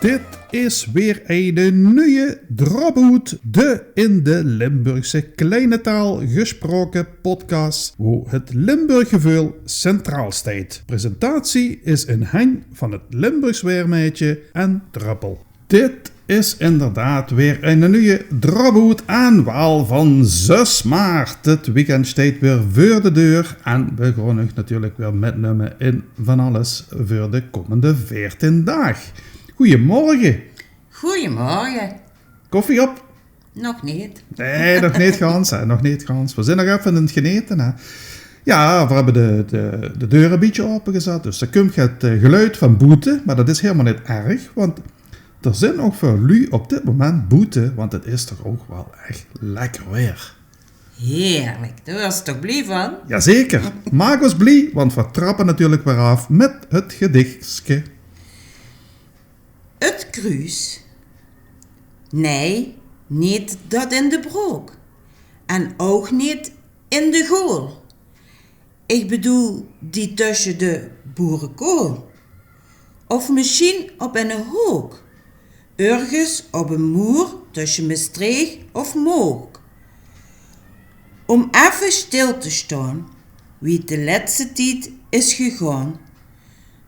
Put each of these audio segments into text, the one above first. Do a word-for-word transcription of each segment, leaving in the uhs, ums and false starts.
Dit is weer eine nuje Drop-Oet, de in de Limburgse kleine taal gesproke podcast, wo het Limburggeveul centraal steit. Presentatie is in henj van het Limburgs Waermeidje en Druppel. Dit is inderdaad weer eine nuje Drop-Oet en waal van zes maart. Het weekend steit weer veur de deur en we gaon uch natuurlik weer mitnumme in van alles veur de kómmende veertien daag. Goeiemorge. Goeiemorge. Koffie op? Nog neet. Nae, nog neet gans, hè. Nog neet gans. We zeen nog effe aan 't genete, hè. Jao, we höbbe de, de, de deur e bietje aopegezat, dus d'r kump get, eh, geluid van boete, mer dat is hielemaol neet erg, want d'r zeen ouch väöl luuj op dit moment boete, want 't is toch ouch waal ech lekker waer. Heerlik, dao waers se toch blie van? Jazeker, maak ós blie, want we trappe natuurlik weer aaf mit 't gedichske. 't Kruus? Nae, neet dat in de brook. En ouch neet in de gool. Ich bedoel die tösje de boerekool. Of mesjien op eine hook. Örges op ein moer tösje Mestreech of Mook. Óm effe sjtil te sjtaon, wie 't de lètste tied is gegaon.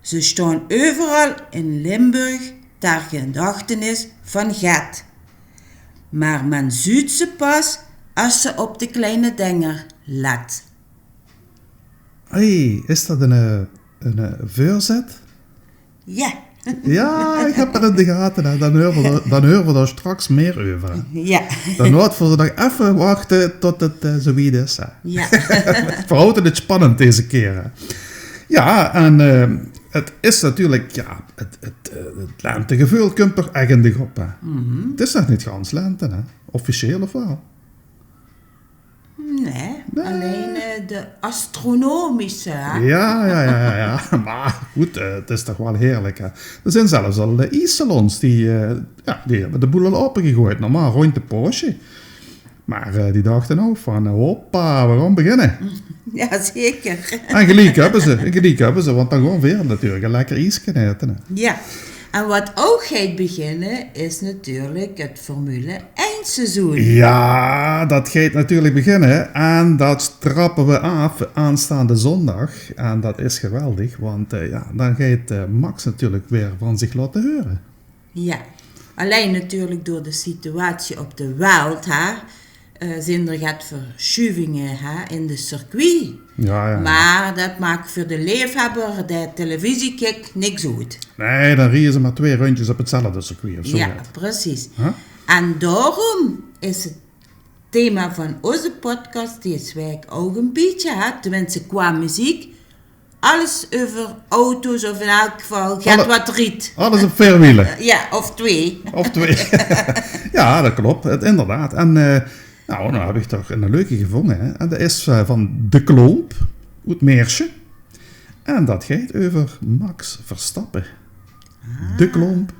Ze sjtaon euveral in Limburg ter gedachtenis van Gèt. Mer me zuut ze pas es ze op de kleine denger lèt. Hé, is dat ein, eh, ein, eh, veurzèt? Jao. Jao, ich höb dat in de gate, hè. Dan heure v'r dao, dan heure v'r dao sjtraks mieë euver, hè. Jao. Dan mótte v'r nog effe wachte tot 't, eh, zoe wied is, hè. Jao. V'r hawte 't sjpannend deze kier, hè. Jao, en, eh, 't is natuurlik, jao, 't, 't, eh, 't lentegeveul kump toch ech in de gop, hè. 't Is nog neet gans lente, hè. Officieel of waal? Nae, allein, eh, de astronomische, hè? Jao, jao, jao, jao, jao. Mer good, eh, 't is toch waal heerlik, hè. D'r zeen zelfs al, eh, iessalons die, eh, jao, die höbbe de boel al aopegegooid. Normaal róndj de paosje. Mer, eh, die dachte ouch van, eh, hoppa, v'r gaon beginne. Jazeker. En geliek höbbe ze, geliek höbbe ze, want dan gaon v'r natuurlik e lekker ieske aete, hè. Jao. En wat ouch geit beginne, is natuurlik 't Formule ein seizoen. Jao, dat geit natuurlik beginne. En dat trappe we aaf aanstaonde zóndig. En dat is geweldig, want, eh, jao, dan geit, eh, Max natuurlik weer van zich laote heure. Jao, allein natuurlik door de situatie op de welt, hè, eh, zeen d'r get versjuvinge, hè, in de circuit. Jao, jao. Mer dat maak veur de leefhebber dae televisie kik niks oet. Nae, dan rieje ze mer twee rundjes op 'tzelfde circuit of zoe get. Jao, precies. Hè? En daoróm is 't thema van ózze podcast dees waek ouch e bietje, hè, tenminste qua meziek, alles euver auto's of in elk geval get wat riet. Alles op veer wiele. Jao, of twee. Of twee. Jao, dat klop, 't, inderdaad. En, eh, nou, noe höb ich toch 'n leuke gevónje, hè. En dat is, eh, van De Kloomp, oet Meersje. En dat geit euver Max Verstappen. De Kloomp.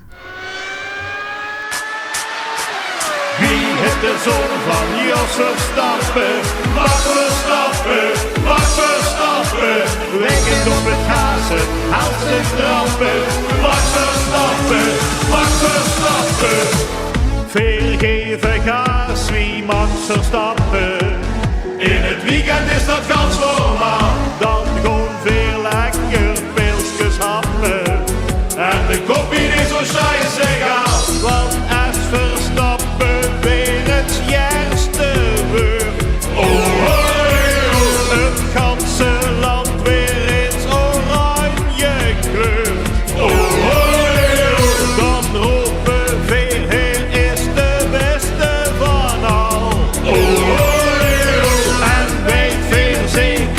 Wie hèt de zoon van Jos Verstappen? Max Verstappen, Max Verstappen. Lekkend op 't gaas, haalt de trappe. Max Verstappen, Max Verstappen. Veer geve gaas wie Max Verstappen. In 't weekend is dat gans normaal. Dan gaon veer lekker pilskes happe. En de kop is zoe sjaai es egaal. Want es Verstappen weer 't jèrgste weurt, oh, hoi, oh, 't ganse land weer ins oranje kleurt. Oh, hoi, oh. Dan rope veer: heer is de bèste van al. Oh, hoi, oh. En weit veer zeker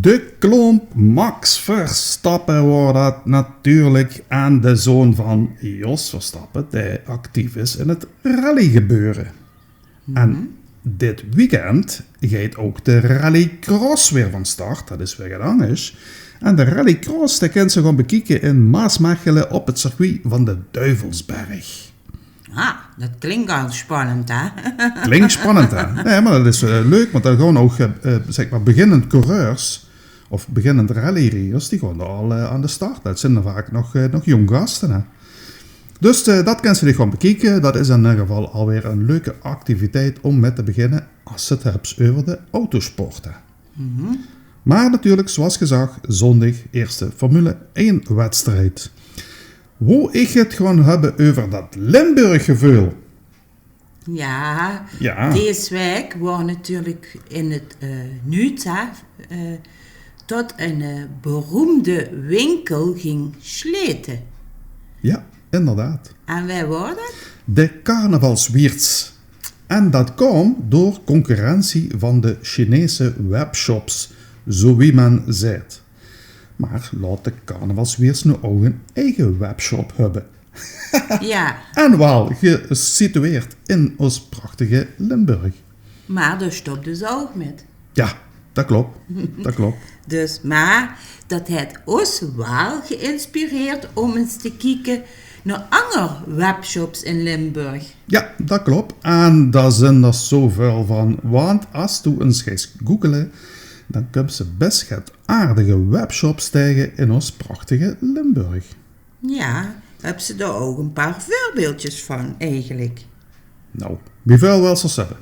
De klomp Max Verstappen waor dat natuurlik en de zoon van Jos Verstappen, dae actief is in 't rallygebeure. En dit weekend geit ouch de rallycross weer van start. Dat is weer get angers. En de rallycross, dae kins se gewoen bekieke in Maasmechele op 't circuit van de Duivelsberg. Ah, dat klink al spannend, hè? Klink spannend, hè? Nae, mer dat is eh, leuk, want dao gaon ouch, eh, eh, zègk mer, beginnend coureurs of beginnend rallyrieders, die gaon dao al eh, aan de start. Dat zeen d'r vaak nog, eh, nog jóng gaste, hè? Dus eh, dat kins se dich gewoen bekieke. Dat is in eder geval alweer 'n leuke activiteit óm mit te beginne es se 't höbs euver de autosport, hè. Mer natuurlik, zoeas gezag, zóndig ierste Formule ein-wedstrijd. Wou ich 't gewoen höbbe euver dat Limburg-geveul. Ja, Ja. Dees waek waor natuurlik in 't eh nuuts, hè, eh, tot 'n eh, beroemde winkel ging slete. Ja, inderdaad. En wae waor dat? De carnavalswierts. En dat kaom door concurrentie van de Chinese webshops, zoe wie me zaet. Mer laot de carnavalswierts noe ouch 'n eige webshop höbbe. Ja, En waal gesitueerd in ós prachtige Limburg. Mer dao stopde ze ouch mit. Ja, dat klop. Dat klop. Dus, mer dat haet ós waal geïnspireerd óm ins te kieke nao anger webshops in Limburg. Ja, dat klop. En dao zeen d'r zoeväöl van. Want es doe ins geis googele, dan kums se bès get aardige webshops taenge in ós prachtige Limburg. Ja, höbs se dao ouch 'n paar veurbeeldjes van eigelik? Nou, wieväöl wils se höbbe?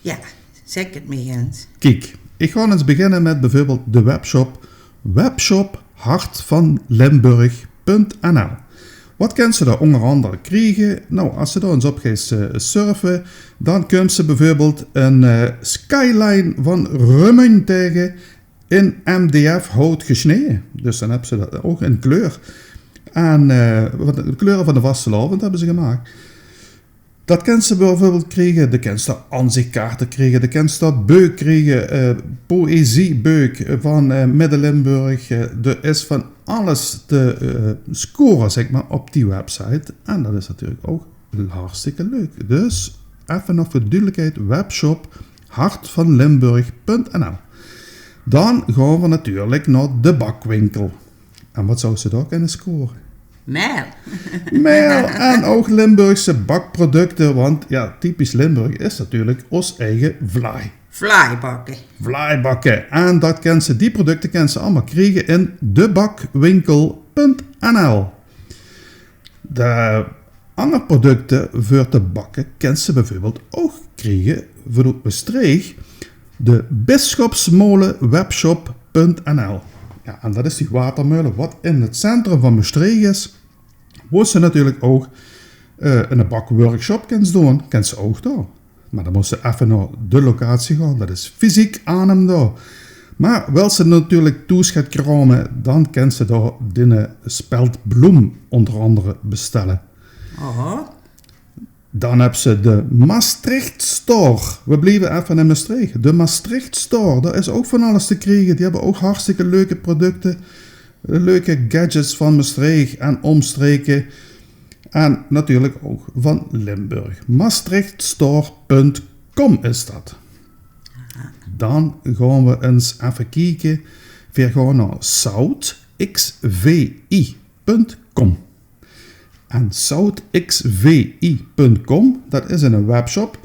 Ja, zèk 't mich ins. Kiek, ich gaon ins beginne mit bieveurbeeld de webshop webshop hartvanlimburg punt n l. Wat kins se dao ónger anger kriege? Nou, es se dao ins op geis eh, surfe, dan kums se bieveurbeeld 'n eh, skyline van Remunj taenge in M D F hout gesneje. Dus dan höbs se dat ouch in kleur. En eh, wat, de kleure van de vastelaovend höbbe ze gemaak. Dat kins se bieveurbeeld kriege, de kins dao aanzichkaarte kriege, de kins dao beuk kriege, eh, poëziebeuk van eh, Midde-Limburg. Eh, d'r is van alles te eh, score, zègk mer, op die website. En dat is natuurlik ouch hartstikke leuk. Dus effe nog veur dudelikheid, webshop hartvanlimburg punt n l. Dan gaon v'r natuurlik nao de bakwinkel. En wat zouws se dao kinne score? Mer Mer, en ouch Limburgse bakproducte, want ja, typisch Limburg is natuurlik ós eige vlaai. Vlaaibakke. Vlaaibakke. En dat kins se, die producte kins se allemaol kriege in de bakwinkel punt n l. De anger producte veur te bakke kins se bieveurbeeld ouch kriege vanoet Mestreech, de Bisschopsmolen webshop punt n l. Ja, en dat is die watermeule wat in 't centrum van Mestreech is. Wos se natuurlik ouch eh, 'ne bakworkshop kins doon, kins se ouch dao. Mer dan mós se effe nao de locatie gaon, dat is fysiek Arnhem dao. Mer wils se natuurlik thoes get krame, dan kins se dao diene speldbloem ónger angere bestelle. Oho. Dan höbs se de Maastricht Store. V'r blieve effe in Mestreech. De Maastricht Store, dao is ouch van alles te kriege. Die höbbe ouch hartstikke leuke producte. Leuke gadgets van Mestreech en ómstreke. En natuurlik ouch van Limburg. Maastrichtstore punt com is dat. Dan gaon v'r ins effe kieke. Veer gaon nao sautxvi punt com. En sautxvi punt com, dat is 'ne webshop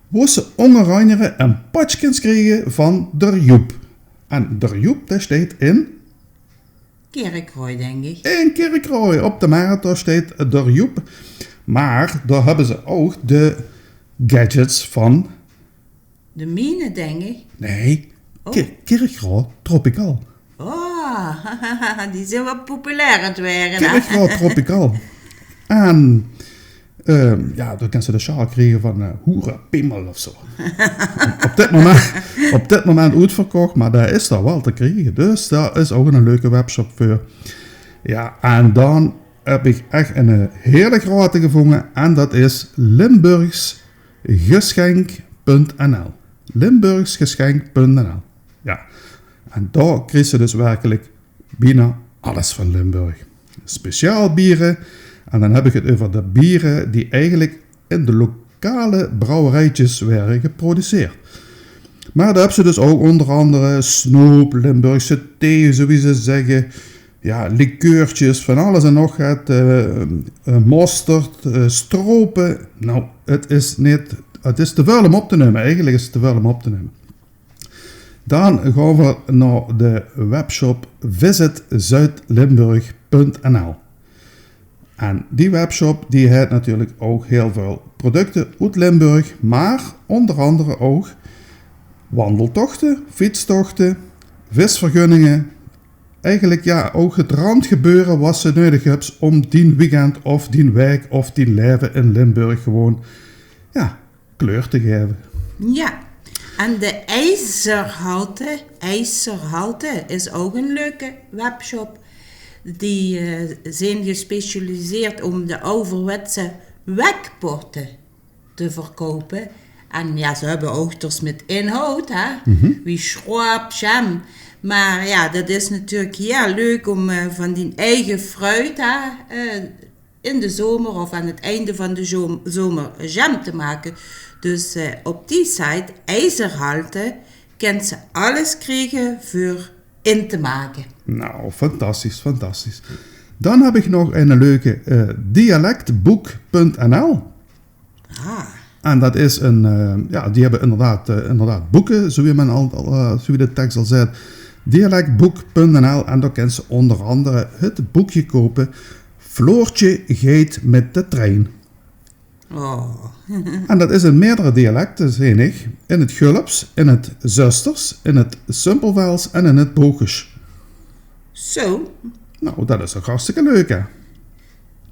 wos se ónger angere 'n patch kins kriege van d'r Joep. En d'r Joep, dae steit in Kirchroa, dink ich. In Kirchroa, op de mert, dao steit d'r Joep. Mer dao höbbe ze ouch de gadgets van... De miene, dink ich. Nae, Ki- Kirchroa Tropical. Oh, die zeen waal populair aan 't waere, hè? Kirchroa Tropical. En eh, ja, dan kins se de sjaal kriege van eh, hoerepimmel of zoe. Op dit moment, op dit moment oetverkoch, mer dao is d'r waal te kriege. Dus dao is ouch 'ne leuke webshop veur. Ja, en dan höb ich ech 'ne hieële groeate gevónge en dat is limburgsgeschenk punt n l. Limburgsgeschenk punt n l. Ja. En dao kriege ze dus werkelik bienao alles van Limburg. Speciaal biere, en dan heb ik het euver de biere die eigelik in de lokale brouwerijtjes waere geproduceerd. Maar dao heb ze dus ook onder andere snoep, Limburgse thee, zowie ze zegge, ja, likeurtjes, van alles en nog get, eh, eh, mosterd, eh, strope. Nou, het is niet, het is te veel om op te numme. Eigelik is het te veel om op te numme. Dan gaon we nao de webshop visit zuidlimburg punt n l. En die webshop die het natuurlik ook heel veel producte oet Limburg, maar onder andere ook wandeltochte, fietstochte, visvergunninge. Eigelik, ja, ook het randgebeure wat ze neudig hebs om dien weekend of dien waek of dien laeve in Limburg gewoon, ja, kleur te gaeve. Ja, en de IJzerhalte, IJzerhalte is ook een leuke webshop. Die eh, zijn gespecialiseerd om de ouderwetse wekpotte te verkoupe. En ja, ze hebbe ouch ders mit inhoud, hè? Wie sjroap, jam. Maar ja, dat is natuurlik hiel leuk om eh, van dien eige fruit, hè, eh, in de zomer of aan het einde van de zom- zomer jam te make. Dus eh, op die site, IJzerhalte, kens se alles kriege veur in te make. Nou, fantastisch, fantastisch. Dan heb ik nog een leuke, eh, dialectboek punt n l. Ah, En dat is een, eh, ja, die hebben inderdaad, eh, inderdaad boeken, zoals men al, al, eh, zoals de tekst al zei. Dialectboek punt n l, en daar kens se onder andere het boekje kopen Floortje geit met de trein. oh. En dat is in meerdere dialecten, zeen ik. In het Gulps, in het Zusters, in het Simpelvels en in het Bochisch. Zo. Nou, dat is toch hartstikke leuk, hè?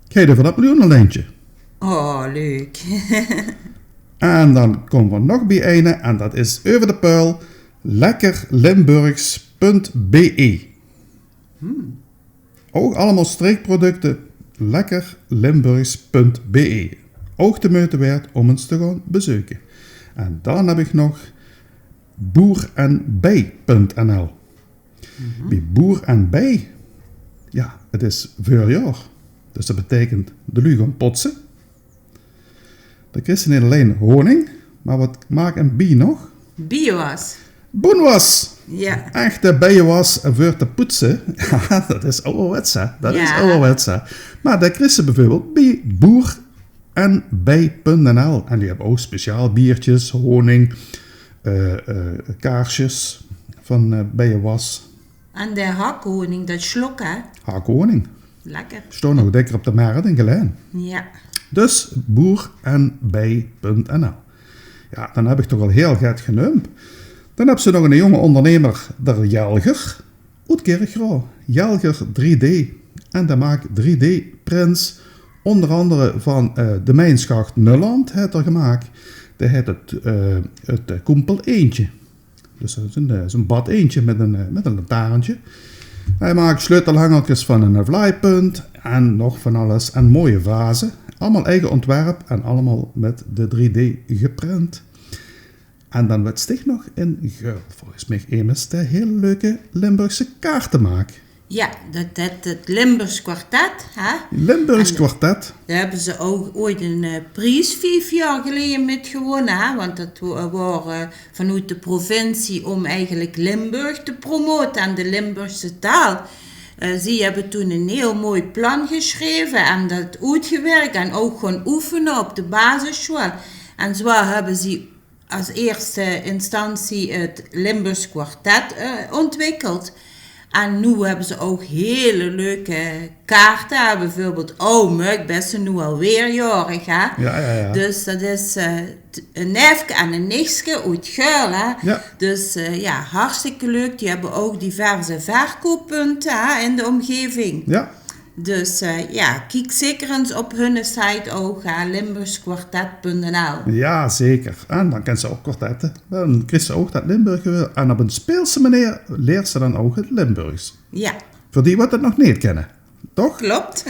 Geef even dat miljoenenlijntje. Oh, leuk. En dan komen we nog bij eine, en dat is euver de puil, lekker limburgs punt b e. Ook allemaal streekproducten, lekker limburgs punt b e. Ook de moeite waard om eens te gaan bezoeken. En dan heb ik nog boer en bij punt n l. Bij boer en bij, ja, het is veurjaor. Dus dat betekent de luuj gaan potse. Dan kriege ze niet alleen honing, maar wat maakt een bie nog? Biewas. Boenwas! Ja. Echte bijenwas voor te poetsen. Ja, dat is ouderwets, hè? Dat is Ja. Ouderwets, hè? Maar dat kriege ze bijvoorbeeld bij boer en bij punt n l. En die hebben ook speciaal biertjes, honing, eh, eh, kaarsjes van eh, bijenwas. En de hakhoning, dat slok, hè? Hakhoning. Lekker. Stond nog dikker op de markt in Gelaen. Ja. Dus boer en bij punt n l. Ja, dan heb ik toch al heel get geneump. Dan heb ze nog een jonge ondernemer, der Jelger, oet Kirchroa. Jelger drie D. En die maakt drie D-prints. Onder andere van eh, de Mijnschacht Nulland heeft er gemaakt. Die heeft het, eh, het eh, Koempel Eentje. Dus dat is een, eh, zo'n bad eentje met een, eh, met een lantaarntje. Hij maakt sleutelhangertjes van een vlaaipunt en nog van alles. En mooie vazen. Allemaal eigen ontwerp en allemaal met de drie D geprint. En dan werd Stig nog in Geul, volgens mij, emes de heel leuke Limburgse kaarten maakt. Ja, dat, dat, het Limburgs kwartet, hè? Limburgs En- kwartet. Daar hebben ze ook ooit een eh, pries vijf jaar geleden met gewonnen, hè? Want dat wo- waren vanuit de provincie om eigenlijk Limburg te promoten en de Limburgse taal. Eh, zij hebben toen een heel mooi plan geschreven en dat uitgewerkt en ook gaan oefenen op de basisschool. En zo hebben ze als eerste instantie het Limburgs kwartet eh, ontwikkeld. En nu hebben ze ook hele leuke kaarten. Bijvoorbeeld, oh, Muk, best nu alweer jarig, hè? Ja, ja, ja. Dus dat is eh, t- een neefke en een nichtje uit Geul, hè? Ja. Dus eh, ja, hartstikke leuk. Die hebben ook diverse verkooppunten hè, in de omgeving. Ja, Dus eh, ja, kiek zeker eens op hun site ook, hè, limburgskwartet punt n l. ja, zeker. En dan kent ze ook kwartetten. Dan krijgt ze ook dat Limburg weer. En op een speelse manier leert ze dan ook het Limburgs. Ja, Voor die wat het nog niet kennen. Toch? klopt.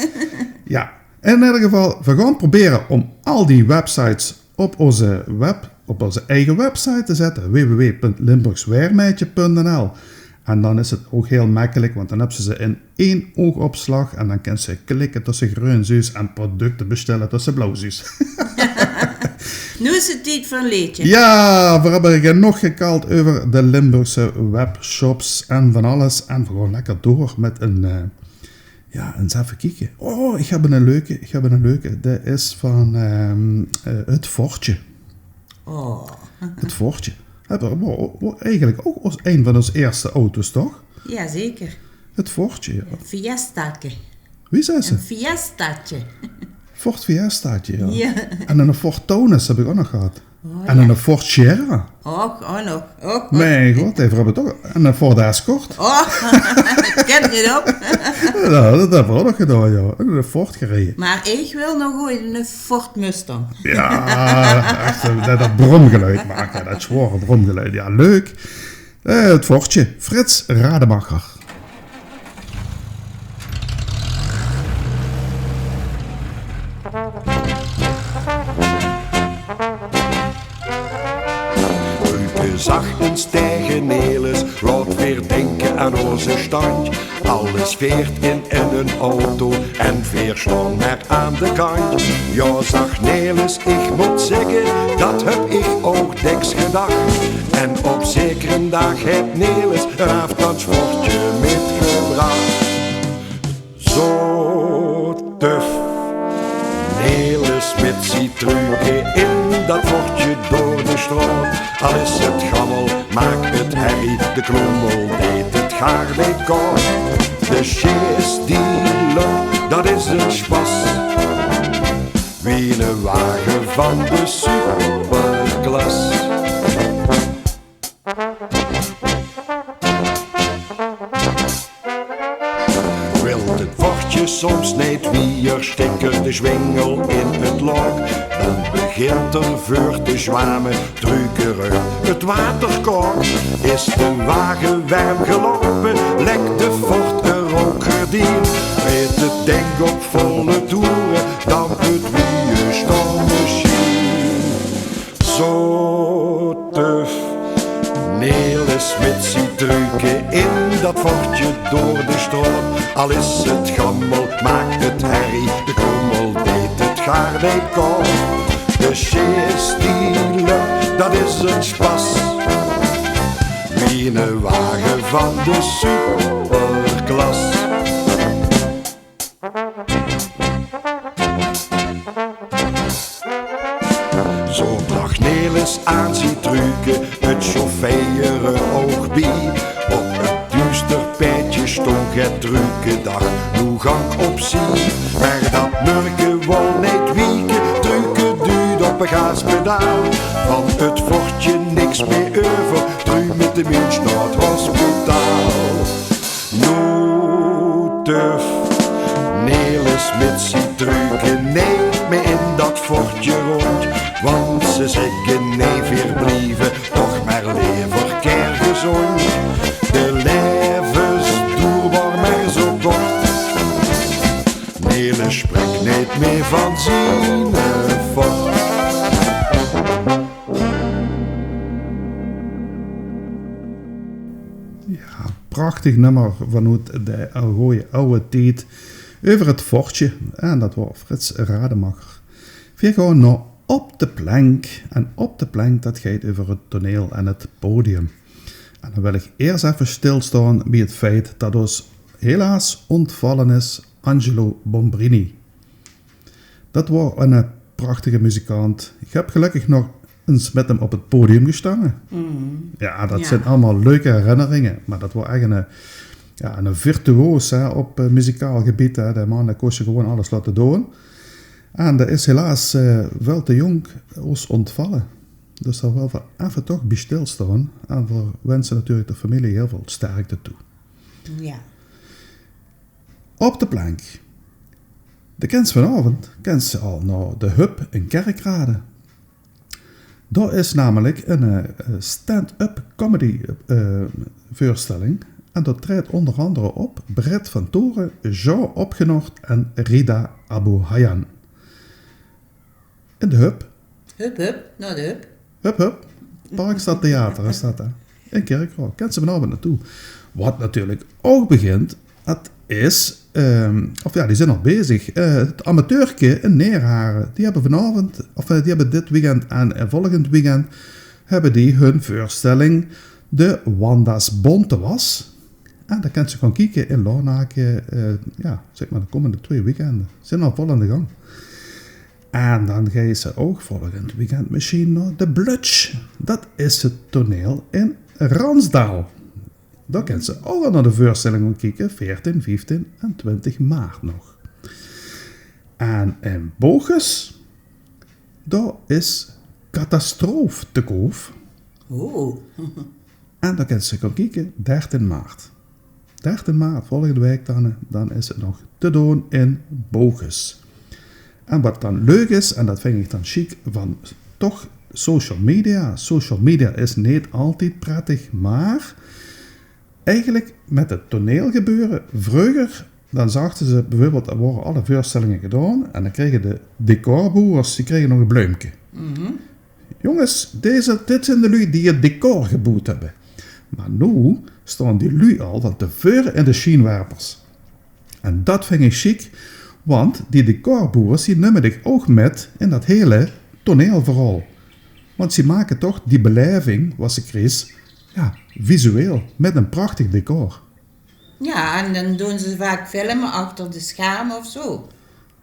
Ja. In ieder geval, we gaan proberen om al die websites op onze, web, op onze eigen website te zetten. W W W punt limburgswaermeidje punt n l. En dan is 't ouch hiel mekkelik, want dan höbs se ze in ein oogopslag en dan kins se klikke tot se greun zuus en producte bestelle tot se blauw zuus. Noe is 't tied veur e leedje. Jao, veer höbbe genóg gekald euver de Limburgse webshops en van alles. En veer gaon lekker door mit ein, eh, jao, ins effe kieke. Oh, ich höb 'ne leuke, ich höb 'ne leuke. Dae is van, ehm, eh, 't Fortje. Oh. 't Fortje. Höbbe veer, wo, wo, eigelik ouch ós, ein van ós ierste auto's, toch? Jazeker. 't Fortje, jao. Fiestaatje. Wie zag se? Ein Fiestaatje. Ford Fiestaatje, jao. Jao. En 'ne Ford Taunus höb ich ouch nog gehad. Oh, en jao. 'Ne Ford Sierra. Och, ouch nog. Och, Mien god, veer höbbe toch, en 'ne Ford Escort. Och, 't kint neet op. Jao, dat höbbe veer ouch nog gedaon, jao. En 'ne Ford gereje. Mer ich wil nog ooit 'ne Ford Mustang. Jao, ech, dat, dat bromgeluid make, dat zjwaor bromgeluid. Jao, leuk. Eh, 't Fortje, Frits Rademacher. Rupe zach ins taenge Nelis, laot veer dinke aan ózze standj. Alles veert in, in 'nen auto en veer staon mer aan de kantj. Jao, zag Nelis, ich mót zègke, dat höb ich ouch dèks gedach. En op zekeren daag haet Nelis 'n aafstandsfortje mitgebrach. Zo tuf Nelis mit zie Truuke in dat fortje door de sjtraot. Al is 't gammel, maak 't herrie, de klómmel deit 't gaar neet kaod. De sjees die löp, dat is 'ne spas. Wie 'ne wage van de superklas. Wilt 't fortje soms neet wiejer, stik 'r de sjwingel in 't laok, dan begint 'r veur te sjwame, Truuke ruuk 't waterkaok. Is de wage werm geloupe, lek de Ford 'n rookgerdien. Reet 't dink op volle toere, damp 't wie 'n sjtoommasjien. Zo tuf Nelis mit zie Truuke in dat fortje door de sjtraot. Al is 't gammel, maak 't herrie, de klómmel deit 't gaar neet kaod. De sjees die löp, dat is 'n spas. Wie 'ne wage van de superklas. Zo brach Nelis aan zie Truuke 't sjoffiere ouch bie. Op 't duuster paedje sjtóng 't Truuke, dach: noe gank op zie. Mer dat mörke wól neet wieke, Truuke duujde op 't gaaspedaal. Van 't fortje niks mie euver, Truuke mit de minsj nao 't hospitaal. Noe tuf Nelis mit zie Truuke neet mie in dat fortje róndj, want ze zègke: nee, veer blieve toch mer lever kergezóndj. De laevesdoer waor mer zo kort. Nelis sjprik neet mie van ziene Ford. Jao, prachtig nummer vanoet de gooje aw tied euver 't fortje. En dat waor Frits Rademacher. Veer gaon nao Op de Plank. En Op de Plank, dat geit euver 't toneel en 't podium. En dan wil ich eers effe sjtilstaon bie 't feit dat ós helaas óntvalle is Angelo Bombrini. Dat waor 'ne prachtige muzikant. Ich höb gelökkig nog ins mit häöm op 't podium gestange. Jao, dat zeen allemaol leuke herinneringe. Mer dat waor ech 'ne, jao, 'ne virtuoos, hè, op, eh, muzikaal gebied, hè. De man, dae kós se gewoon alles laote doon. En dae is helaas, eh, väöl te jónk ós óntvalle. Dus dao wille v'r effe toch bie sjtilstaon. En v'r winse natuurlik de femilie hiel väöl sterkte toe. Jao. Op de Plank. De kins vanaovend, kins se al nao de Hub in Kerkrade. Dao is namelik 'n, eh, stand-up comedy, eh, veurstelling. En dao treedt ónger angere op Brett van Toren, Jean Opgenort en Rida Abouhayan. In de Hub. Hup, hup, nao de Hub. Hup, hup. Parkstad Theater is dat, hè. In Kirchroa. Kins se vanaovend naotoe. Wat natuurlik ouch begint, dat is, ehm, of jao, die zeen al bezig. Eh, 't Amateurke in Neerhare, die höbbe vanaovend, of, eh, die höbbe dit weekend en, eh, volgend weekend höbbe die hun veurstelling De Wanda's Bonte Was. En dao kins se gaon kieke in Lanake, eh, jao, zèk mer de kómmende twee weekende. Zeen al vol aan de gang. En dan geis se ouch volgend weekend mesjien nao De Blutsch. Dat is 't toneel in Ransdaal. Dao kins se ouch al nao de veurstelling gaon kieke, veertien, vieftien en twintig maart nog. En in Bochum, dao is Catastroof te koup. Oeh. En dao kins se gaon kieke, dertien maart. Dertien maart, volgende waek dan, eh, dan is 't nog te doon in Bochum. En wat dan leuk is, en dat vinj ich dan sjiek van toch social media. Social media is neet altied prettig, mer eigelik mit 't toneelgebeure, vreuger, dan zagte ze bieveurbeeld, d'r waore alle veurstellinge gedaon en dan krege de decorboewers, die krege nog e bleumke. Jónges, deze, dit zeen de luuj die 't decor geboewd höbbe. Mer noe staon die luuj al van te veure in de sjienwerpers. En dat vinj ich sjiek, want die decorboewers, die numme dich ouch mit in dat hele toneelverhaol. Want ze make toch die belaeving, wat se kriegs, jao, visueel, mit e prachtig decor. Jao, en dan doon ze vaak filme achter de scherme of zo.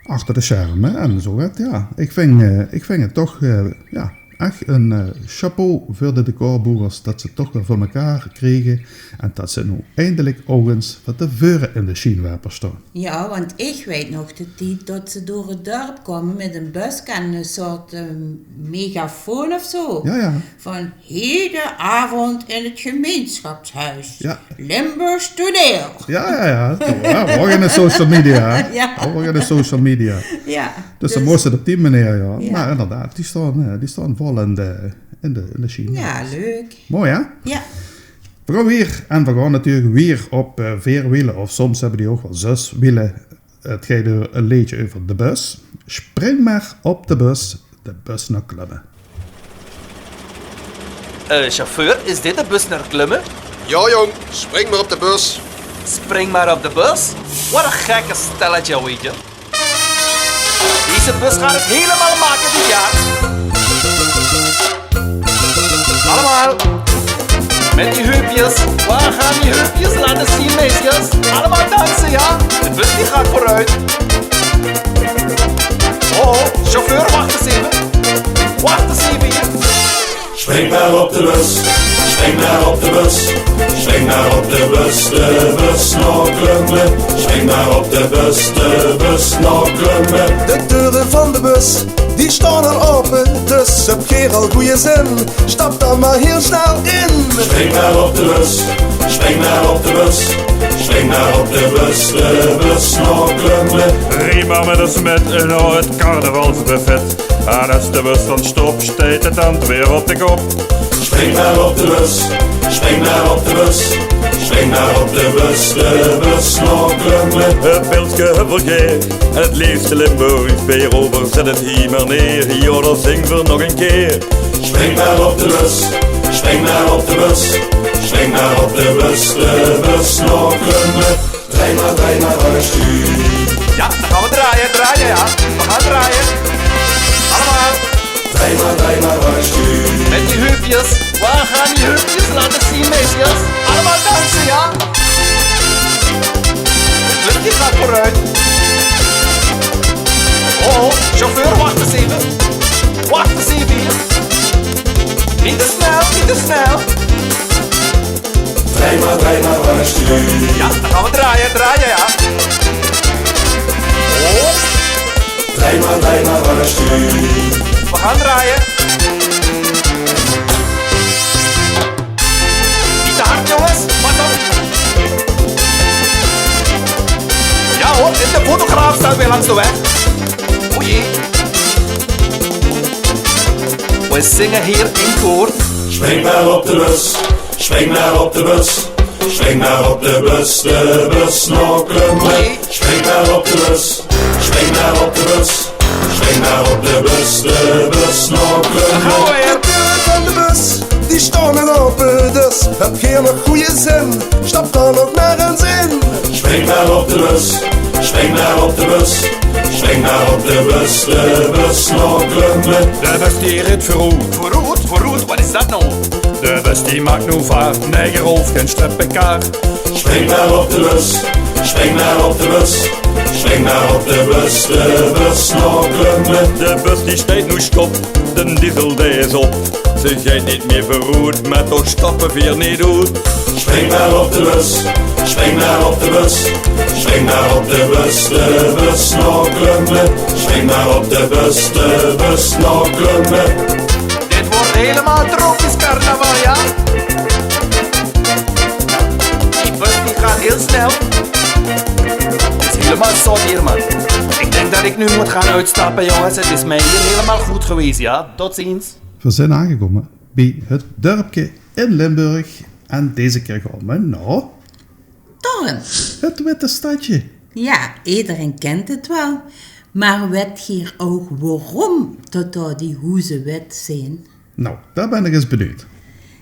Achter de scherme en zo get, jao. Ich vinj, eh, ich vinj 't toch, eh, jao, ech ein, eh, chapeau veur de decorboewers dat ze 't toch weer veur mekaar kriege en dat ze noe eindelik ouch ins van te veure in de sjienwerpers staon. Jao, want ich weit nog de tied dat ze door 't dörp kaome mit ein buske en ein soort, eh, megafoon of zo. Jao, jao. Van Hedenavond in het gemeenschapshuis. Jao. Limburgs toneel. Jao, jao, jao. Toen, jao, veur in de social media, hè. Jao. Veur in de social media. Jao, dus dan dus moste 't op die meneer, jao. Jao. Mer inderdaad, die staon, eh, die staon vol in de, in de, in de sjienwerpers. Jao, leuk. Mooi, hè? Jao. Veer gaon wier, en veer gaon natuurlik wier op, eh, veer wiele, of soms höbbe die ouch waal zös wiele. 't Geit euver e leedje euver de bus. Spring mer op de bus, de bus nao Klumme. Eh, chauffeur, is dit de bus nao Klumme? Jao, jóng, spring mer op de bus. Spring mer op de bus? Wat e gekke stelletje, weit geer. Deze bus gaat het helemaal maken dit jaar. Allemaal. Met die heupjes. Waar gaan die heupjes? Laat eens zien, meisjes. Allemaal dansen, ja? De bus die gaat vooruit. Oh, oh, chauffeur, wacht eens even. Wacht eens even hier. Spring mer op de bus, spring mer op de bus, spring mer op de bus, de bus nao Klumme. Spring mer op de bus, de bus nao Klumme. De deure van de bus, die staon al aope, dus höb geer al gooj zin, stap dan mer hiel snel in. Spring mer op de bus, spring mer op de bus, spring mer op de bus, de bus nao Klumme. Rie mer mit ós mit nao 't carnavalsbuffet. En es de bus dan stop, steit de tent weer op de kop. Spring mer op de bus, spring mer op de bus, spring mer op de bus, de bus nao Klumme. 't Pilske höbbe veer geer, en 't leefste Limburgs beer, veer zètte 't hie mer neer, jao, dat zinge veer nog ein keer. Spring mer op de bus, spring mer op de bus, spring mer op de bus, de bus nao Klumme. Draai mer, draai mer aan 't stuur. Ja, dan gaan we draaien, draaien, ja. We gaan draaien. Allemaal. Draai mer, draai mer aan 't stuur. Met die heupjes. Waar gaan die heupjes? Laat eens zien, meisjes. Allemaal dansen, ja. Het luchtje gaat vooruit. Oh, chauffeur, wacht eens even. Wacht eens even hier. Niet te snel, niet te snel. Draai mer, draai mer aan 't stuur. Ja, dan gaan we draaien, draaien, ja. Oh. Draai mer, draai mer aan 't stuur. We gaan draaien. Niet te hard, jongens. Pas op. Ja hoor, en de fotograaf staat weer langs de weg. O jee. We zingen hier in koor. Spring mer op de bus, spring mer op de bus, spring mer op de bus, de bus nao Klumme. Spring mer op de bus, spring mer op de bus, spring mer op de bus, de bus nao Klumme. Daar gaan we weer. De deure van de bus, die staon al aope, dus Geer nog goeie zin, stap dan ouk mer ins in. Spring mer op de bus, spring mer op de bus. Spring mer op de bus, de bus nog klumme. De bus die rit veuroet. Veuroet, veuroet, wat is dat now? De bus die maak now vaart, nae, geer hoof gein streppekaart. Spring mer op de bus, spring mer op de bus. Spring mer op de bus, de bus nog klumme. De bus die steit now stop, d'n diesel dae is op. Ze geit neet mie veuroet, mer toch stappe veer neet oet. Spring mer op de bus, spring mer op de bus. Spring mer op de bus, de bus nog klumme. Spring mer op de bus, de bus nog klumme. Dit wordt helemaal tropisch carnaval, ja? Die bus die gaat heel snel. Het is helemaal zot hier, man. Ik denk dat ik nu moet gaan uitstappen, jongens. Het is mij hier helemaal goed geweest, ja? Tot ziens. Veer zeen aangekómme bie 't dörpke in Limburg en deze kier gaon v'r nao Torren. 't Witte Stadje. Ja, ederein kint 't waal. Mer wet geer ouk waorom tot dao die hoeze wit zeen? Nou, dao bin ik ins benuujd.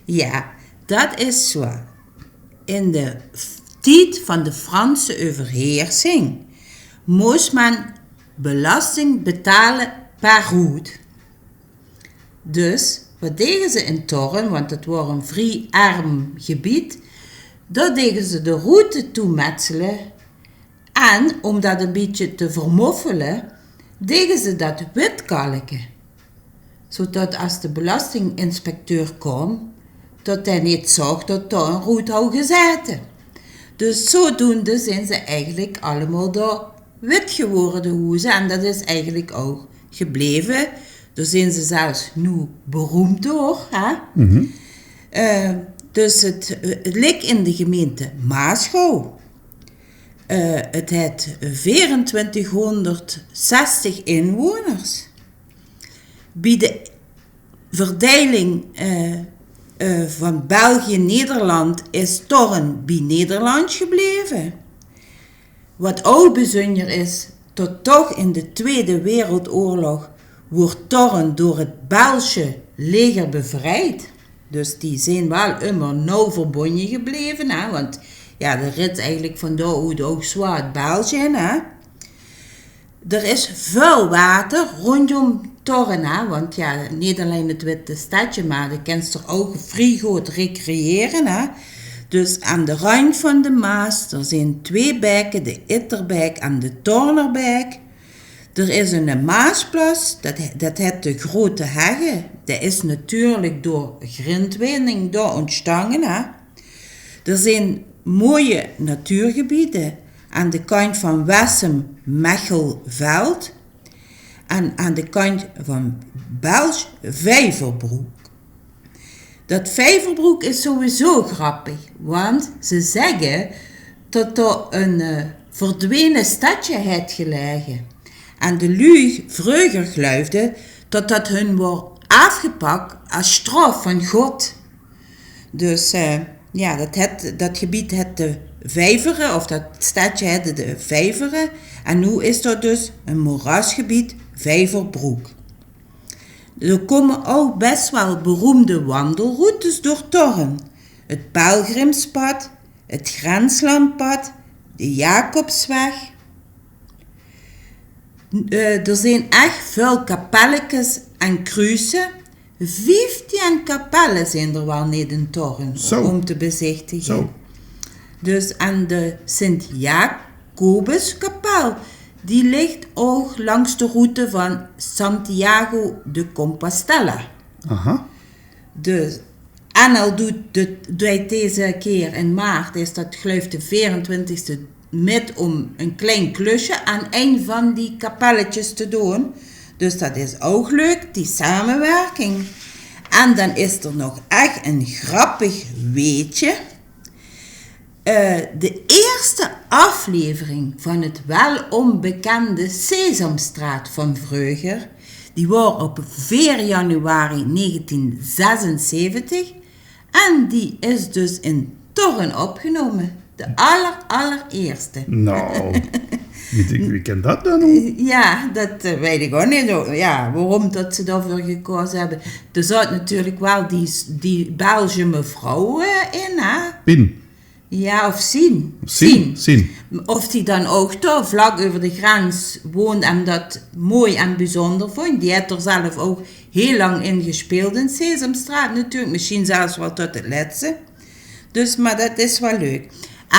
Ja, dat is zoe. In de f-, tied van de Franse euverheersing mós me belasting betale per roet. Dus, wat dege ze in Torren, want 't waor ein vrie erm gebied, dao dege ze de roete toemetsele en, óm dat ein bietje te vermoffele, dege ze dat witkalke. Zoetot es de belastinginspecteur kaom, tot hae neet zaog tot dao ein roet hou gezaete. Dus zoedoende zeen ze eigelik allemaol dao wit gewore, de hoeze. En dat is eigelik ouk gebleve. Dao zeen ze zelfs noe beroemd door, hè? Eh, dus 't, 't lik in de gemeente Maasgouw. Eh, 't haet veerentwintighonderdzestig inwoners. Bie de verdeiling, eh, eh, van België-Nederland is Torren bie Nederland gebleve. Wat ouk bezunjer is, tot toch in de Tweede Wereldoorlog woort Torren door 't Belsje leger bevrijd. Dus die zeen waal ummer nauw verbonje gebleve, hè, want ja, de rit eigelik van dao oet ouk zwaar 't Belsje in, hè. D'r is väöl water róndjóm Torren, hè, want ja, neet allein 't Witte Stadje, mer de kins d'r ouk vrie good recreëre, hè. Dus aan de randj van de Maas, d'r zeen twee beke, de Itterbek en de Tornerbek. D'r is 'ne Maasplas, dat he-, dat het de Grote Hegge. Dae is natuurlik door grintwinning dao óntstange, hè. D'r zeen mooie natuurgebiede aan de kantj van Wessem, Mechelveld en aan de kantj van Belsj, Vijverbroek. Dat Vijverbroek is sowieso grappig, want ze zegge tot dao ein, eh, verdwene stedje het gelaege. En de luuj vreuger gluifde tot dat hun woor aafgepak es straof van God. Dus, eh, ja, dat het, dat gebied het de Vijvere, of dat stedje hette de Vijvere. En noe is dao dus ein moerasgebied, Vijverbroek. D'r kómme ouk bes waal beroemde wandelroutes door Torren. 't Pelgrimspad, 't Grenslandpad, de Jacobsweg. Eh, d'r zeen ech väöl kapellekes en kruse. Vieftien kapelle zeen d'r waal neet in Torren óm te bezichtige. Zo. Dus aan de Sint-Jacobuskapel, die ligt ouk langs de route van Santiago de Compostela. Aha. Dus, en al doet de, deit deze keer in maart, is dat, gluif, de veerentwintigste, mit óm ein klein klusje aan ein van die kapelletjes te doon. Dus dat is ouk leuk, die samewirking. En dan is d'r nog ech ein grappig weetje. Eh, de eerste aflevering van 't welómbekende Sesamstraat van vreuger, die woor op veer januari negentien zesenzeventig. En die is dus in Torren opgenómme. De aller, allereerste. Nou, Ich dink, wie kan dat dan noe? Ja, dat eh, weit ich ouch neet. Ja, waorom dat ze daoveur gekaoze höbbe. D'r zaot natuurlik waal die, die Belgische mevrouw eh, in, hè? Pien. Ja, of Sien. Sien, Sien. Of die dan ouch dao vlak euver de grens woont en dat mooi en bezunjer vónj. Die haet d'r zelf ouch hiel lang in gespeeld in Sesamstraat natuurlik. Mesjien zelfs waal tot 't lètste. Dus, mer dat is waal leuk.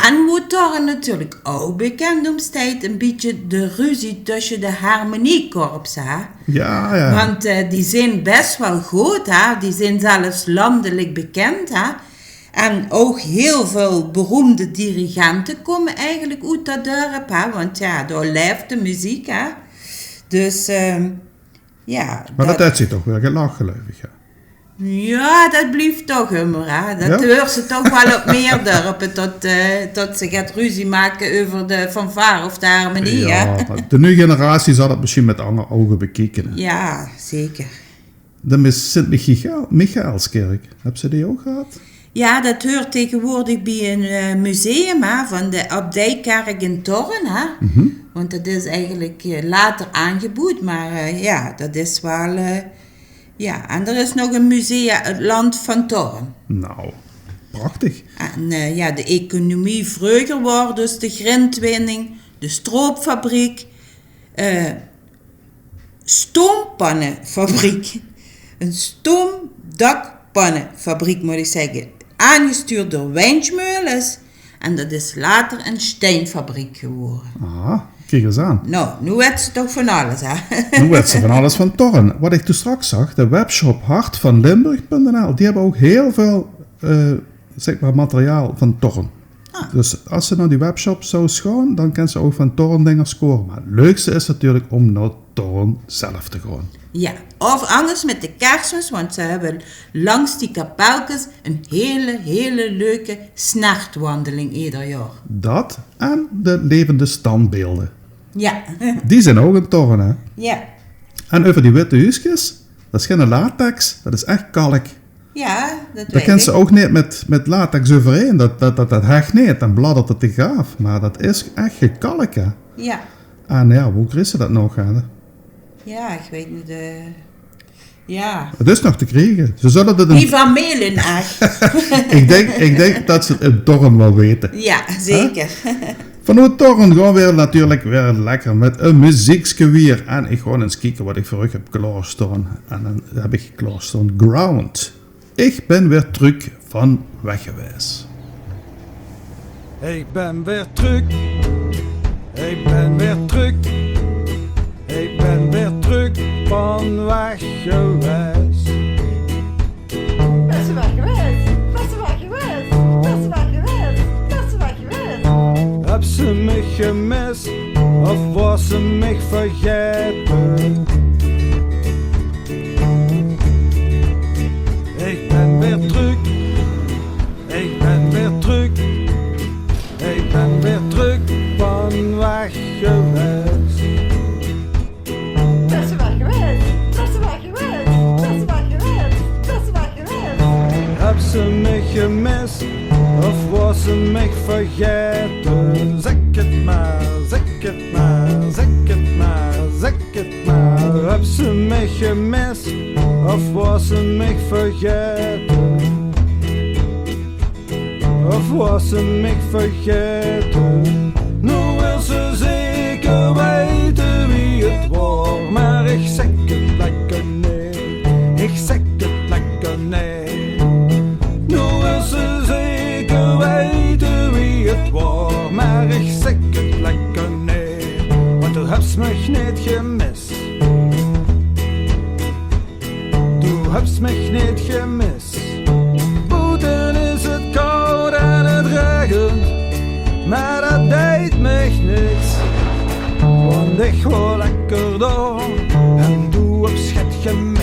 En woe Torren natuurlik ouch bekènd óm steit, e bietje de ruzie tösje de harmoniekorpse, hè? Ja, ja. Want eh, die zeen bès waal good, hè? Die zeen zelfs landelik bekènd, hè? En ouch hiel väöl beroemde dirigente kómme eigelik oet dat dörp, hè? Want ja, dao laef de meziek, hè? Dus eh, ja. Mer dat haet zich toch waal gelach, geluif ich, hè? Ja, dat blief toch ummer, hè. Dat heurs se toch waal op mieër dörpe, tot eh, tot ze get ruzie make euver de fanfare of de harmonie, hè. Ja, mer de nuuj generatie zal dat mesjien mit anger ouge bekieke, hè. Ja, zeker. De Sint-Michiel-, Michielskirk, höbs se die ouch gehad? Ja, dat heurt taegewoordig bie e eh, museum, hè, van de abdijkerk in Torren, hè. Want dat is eigelik eh, later aangebuwd, mer eh, ja, dat is waal eh, ja, en d'r is nog e museum, 't Land van Torren. Nou, prachtig. En eh, ja, de economie vreuger waor dus de grintwinning, de stroopfabriek, eh, stoompannefabriek. E stoomdakpannefabriek, mót ich zègke. Aangestuurd door windjmeules. En dat is later 'n steinfabriek gewore. Aha, kiek ins aan. Nou, noe wèts se toch van alles, hè? Noe wèts se van alles van Torren. Wat ich toen straks zag, de webshop hart van limburg punt n l, die höbbe ouch hiel väöl, eh, zeg mer, materiaal van Torren. Ah. Dus es se nao die webshop zous gaon, dan kins se ouch van Torren dinger score. Mer 't leukste is natuurlik óm nao Torren zelf te gaon. Ja, of angers mit de Kersmis, want ze höbbe langs die kapelkes 'n hele, hele leuke snertwandeling eder jaor. Dat en de levende standbeelde. Ja. Die zeen ouch in Torren, hè? Ja. En euver die witte huuskes, dat is geine latex, dat is ech kalk. Ja, dat weit ich. Dao kins se ouch neet mit, mit latex euverhaer. Dat, dat, dat, dat hech neet. Dan bladdert 't dich aaf. Mer dat is ech gekalk, hè? Ja. En ja, wo kriegs se dat nog, hè? Ja, ich weit neet. Eh, ja. 't Is nog te kriege. Ze zulle 't in... Die van Melen, ech. Ich dink, ich dink dat ze 't in Torren waal weite. Ja, zeker. Vanoet Torren gaon veer natuurlik weer lekker mit e meziekske wiejer. En ich gaon ins kieke wat ich veur uch höb klaorstaon. En dan höb ich klaorstaon Ground. Ich bön weer trök van weg gewaes. Ich bön weer trök. Ich bön weer trök. Ich bön weer trök van weg gewaes. Bös se weg gewaes? Bös se weg gewaes? Bös se weg gewaes? Bös se weg gewaes? Höbs se mich gemis? Of waas se mich vergaete? Ich bön weer trök, ich bön weer trök, ich bön weer trök van weg gewaes. Bös se weg gewaes? Bös se weg gewaes? Bös se weg gewaes? Bös se weg gewaes? Höbs se mich gemis? Of waas se mich vergaete? Zèk 't mer, zèk 't mer, zèk 't mer, zèk 't mer. Höbs se mich gemis? Of waas se mich vergaete? Of waas se mich vergaete? Noe wils se zeker weite wie 't waor, mer ich zèk 't lekker neet. Ich zèk 't lekker neet. Noe wils se zeker weite wie 't waor, mer ich zèk 't lekker neet. Want doe höbs mich neet gemis. Doe höbs mich neet gemis. Boete is 't kaod en 't raegent, mer dat deit mich niks. Want ich waor lekker dao en doe höbs 't gemis.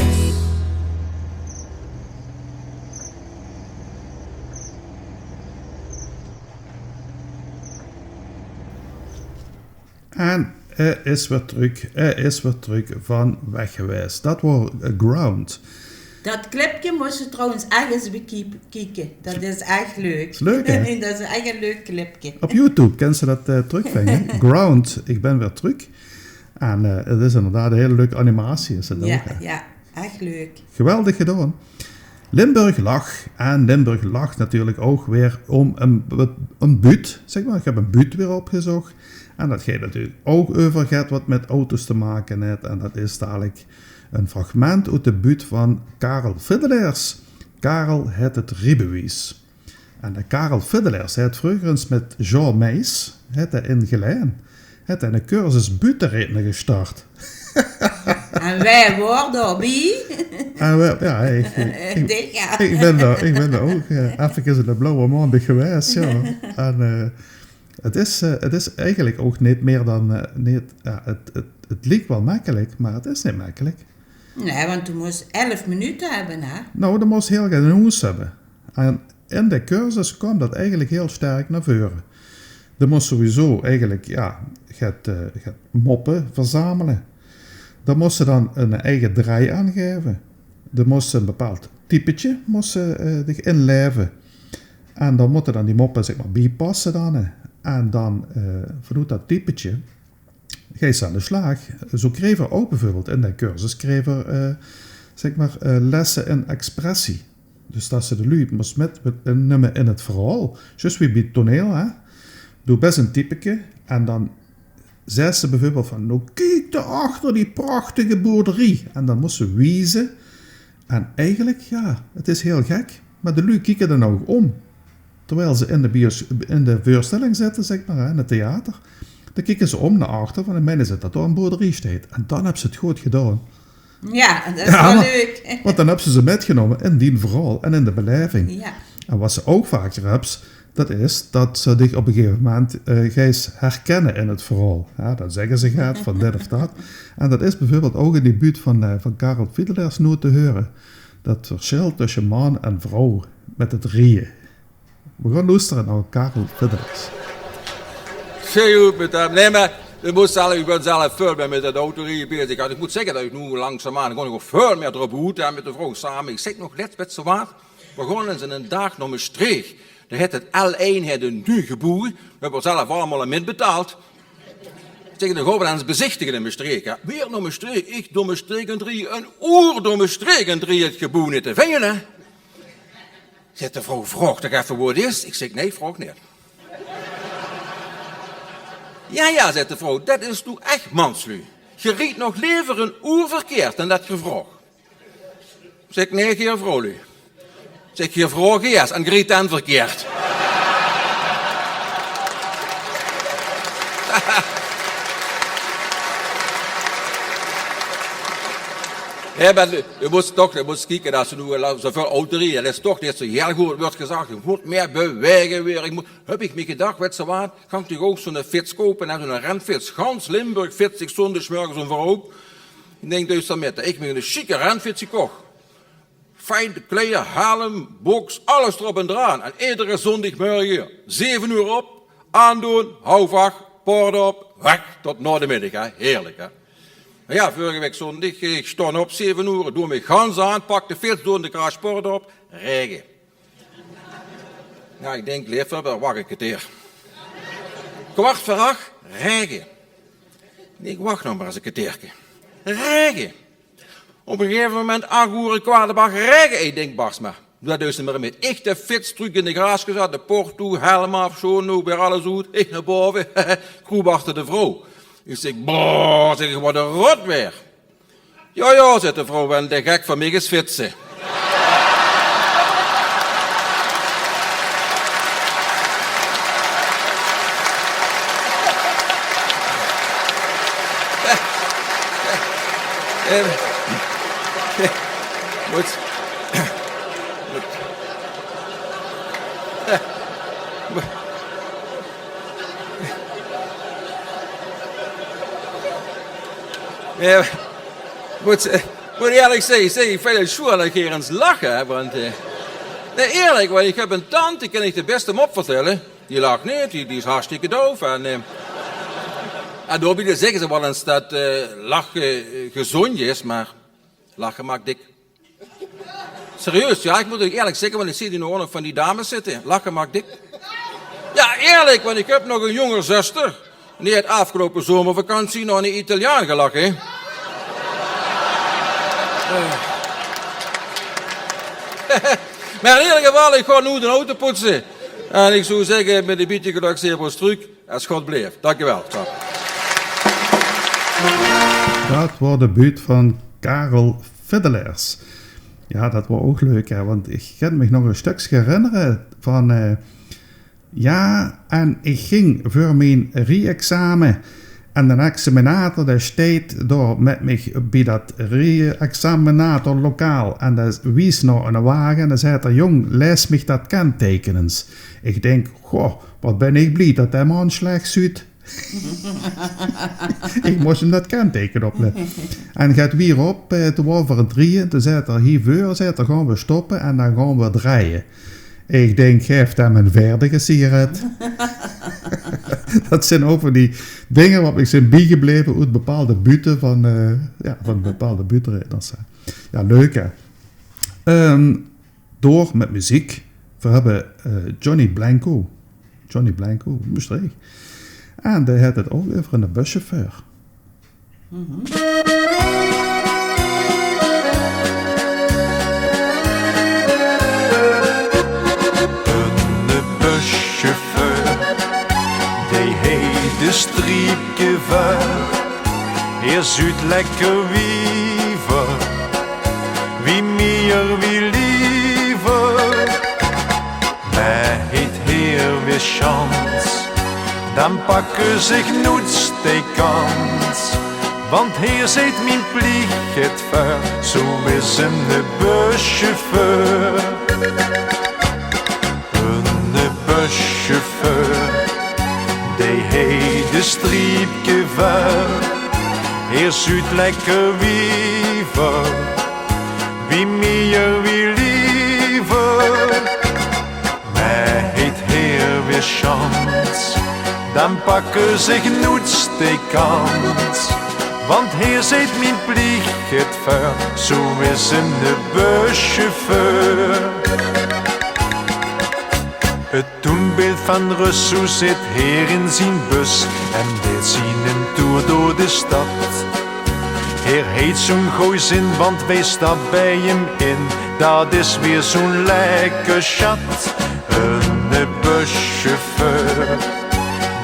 En hae is weer trök, hae is weer trök van weg gewaes. Dat waor eh, Ground. Dat clipke mós se trouwens ech ins bekieke. Dat is ech leuk. Leuk, hè? Dat is ech ein leuk clipke. Op YouTube kins se dat, eh, trökvinge. Ground, ich bin weer trök. En, eh, 't is inderdaad ein hiel leuke animatie, is 't ouch, hè? Jao, ech leuk. Geweldig gedaon. Limburg lach. En Limburg lach natuurlik ouch weer óm ein, ein buut, zègk mer. Ich höb ein buut weer opgezóch. En dat geit natuurlik ouch euver get wat mit auto's te make haet. En dat is dalik ein fragment oet de buut van Karel Fiddelaers. Karel haet 't riebewies. En de Karel Fiddelaers haet vreuger ins mit Jean Meijs, haet 'r in Gelaen, haet 'r eine cursus buuttereedne gestart. En wae waor daobie? En wae, jao, ich, ich, ich bin dao, ich bin dao ouch, eh, effekes in de blauwe maondig gewaes, jao. En, eh, 't is, eh, 't is eigelik ouch neet mier dan, eh, neet, jao, 't, 't, 't liek waal mekkelik, mer 't is neet mekkelik. Nae, want doe mós elf minute höbbe, hè? Nou, doe mós hiel get in hoes höbbe. En in de cursus kaom dat eigelik hiel sterk nao veure. Doe mós sowieso eigelik, jao, get, eh, get moppe verzamele. Dan mós se dan ein eige drei aangaeve. Dan mós se ein bepaald typetje, mós se, eh, dich inlaeve. En dan mótte dan die moppe, zègk mer, biepasse dan, hè. En dan, eh, vanoet dat typetje geis se aan de slaag. Zo kreeg 'r ouch bieveurbeeld in de cursus, kreeg 'r, eh, zègk mer, eh, lesse in expressie. Dus dat se de luuj mós mitnumme in 't verhaol. Zjus wie bie 't toneel, hè. Doe bès ein typeke en dan zaes se bieveurbeeld van: "Nou, kiek dao achter die prachtige boerderie." En dan mós se wieze. En eigelik, jao, 't is hiel gek, mer de luuj kieke dan ouch óm. Terwiel ze in de bios-, in de veurstelling zitte, zègk mer, hè, in 't theater, dan kieke ze óm nao achter, want dan meine ze dat dao ein boerderie steit. En dan höbs se 't good gedaon. Jao, dat is waal leuk. Want dan höbs se ze mitgenómme in dien verhaol en in de belaeving. Jao. En wat se ouch vaker höbs, dat is dat ze dich op ein gegaeve moment, eh, geis herkinne in 't verhaol. Jao, dan zègke ze get van dit of dat. En dat is bieveurbeeld ouch in die buut van, eh, van Karel Fiedelaers noe te heure. Dat versjil tösse man en vrouw mit 't rieje. Veer gaon loestere nao Karel Fiedelaers. Zeer good mit häöm. Nae, mer ich mót zelf, ich bön zelf väöl mieë mit dat autorieje bezig. En ich mót zègke dat ich noe langzaamaan, gaon ich ouch väöl mieë d'rop oet, hè, mit de vrouw same. Ich zègk nog lèts, wèts se waat? Veer gaon ins einen daag nao Mestreech. Dao haet 't L ein haet ein nuuj geboew. Veer höbbe zelf allemaol aan mitbetaald. Ich zègk, dan gaon v'r ins bezichtige in Mestreech, hè. Weer nao Mestreech, ich door Mestreech en drie, ein oer door Mestreech en drie, 't geboew neet te vinje, hè. Zaet de vrouw: "Vraog toch effe wo 't is." Ich zègk: "Nae, vraog neet." "Jao, jao," zaet de vrouw, "det is noe ech mansluuj. Geer riejt nog lever ein oer verkeerd dan det geer vraog." Zègk ich: "Nae, geer vrouwluuj." Zègk ich: "Geer vraog ieës en geer riejt dan verkeerd." Jao, mer doe, doe mós toch, doe mós kieke, det se noe al zoväöl auto rieje, det is toch neet zo hieël good, wuuert gezag. Ich mót mieë bewaege weer. Ich mót, höb ich mich gedach, wèts se waat, gaon ich ouch zoe'n fits koupe, hè, zoe'n renfits. Gans Limburg fits zich zóndigsmörges óm veuroet. Ich dink, duuste mit, ich höb mich ein sjieke renfits gekoch. Fijn kleier, helm, boks, alles d'rop en d'raan. En edere zóndigmörge, zeve oer op, aandoon, haof ach, poort op, weg tot nao de middig, hè. Heerlik, hè. Mer jao, veurige waek zóndig, ich stóng op, zeve oer, doon mich gans aan, pak de fits, doon de garaagepoort op, raege. Jao, ich dink, leef höbber, wach e kerteer. Kwart veur ach, raege. Ich dink, wach nog mer ins e kerteerke. Raege. Op e gegaeve moment, ach oer, kwart op ach, raege. Ich dink, bars mer, doe duis se mer mit. Ich de fits trök in de garage gezat, de poort toe, helm aaf, sjoon, noe weer alles oet. Ich nao bove, kroep achter de vrouw. Ich zègk: "Brrr," zègk ich, "waat e rotwaer." "Jao, jao," zaet de vrouw, "wen de gek van mich is fitse." Eh, mót, mót, eh, mót, mót ierlik zègke, zègk, ich vinj 't sjoean det geer ins lache, hè, want, eh, nae, ierlik, want ich höb ein tant, die kin ich de bèste mop vertèlle. Die lach neet, die, die is hartstikke doof. En, eh, en daobie zègke ze waal ins det, eh, lache, eh, gezóndj is, mer lache maak dik. Serieus, ja, ik moet uch eerlijk zegge, want ik zie die nog van die dames zitte. Lache maakt dik. Ja, eerlijk, want ik heb nog een jonger zuster. En die heeft afgelopen zomervakantie naar een Italiaan gelachen. Eh. Maar in ieder geval, ik ga nu de auto poetsen. En ik zou zeggen, met een beetje geluk zien we ons terug. Es God blief. Dank u wel. Ciao. Dat waor de buut van Karel Fiddelaers. Ja, dat waor ouch leuk, hè, want ich kin mich nog e stökske herinnere van, eh, ja, en ich ging veur mien rieëxame en d'n examinator, dae steit dao mit mich bie dat rieëxaminatorlokaal en dae wies nao 'ne wage en dae zaet er: "Jóng, laes mich dat kenteken ins." Ich dink: "Goh, wat bin ich blie dat dae man slech zuut." Ich mós 'm dat kenteken oplètte. En geit wier op, eh, toen waore v'r aan 't rieje. Toen zaet 'r: "Hie veur," zaet 'r, "gaon v'r stoppe en dan gaon v'r drejje." Ich dink: "Gaef 'm 'n veerde sigaret." Dat zeen ouch van die dinger wat mich zeen biegebleve oet bepaalde bute van, eh, ja, van bepaalde buutteredners, hè. Ja, leuk, hè. Ehm, Door mit meziek. V'r höbbe, eh, Johnny Blanco. Johnny Blanco, Mestreech. En dae haet 't ouch euver 'ne buschauffeur. Eine buschauffeur, dae heet de Striepke veur. Heer zuut lekker wiever, wie mieër, wie liever. Mer heet heer weer sjans, dan pakke zich noets de kans. Want heer zeet: mien pliech geit veur, zoe is 'ne buschauffeur. 'Ne buschauffeur, dae heet de Striepke veur. Heer zuut lekker wiever, wie mieër, wie liever. Mer heet heer weer sjans, dan pakke zich noets de kans. Want heer zeet: mien pliech geit veur, zoe is 'ne buschauffeur. 't Doenbeeld van rös, zoe zit heer in zien bus en deit zienen toer door de stad. Heer heet zoe'n gooj zin, want weej stapt bie 'm in, dat is weer zoe'n lekker sjat. 'Ne buschauffeur,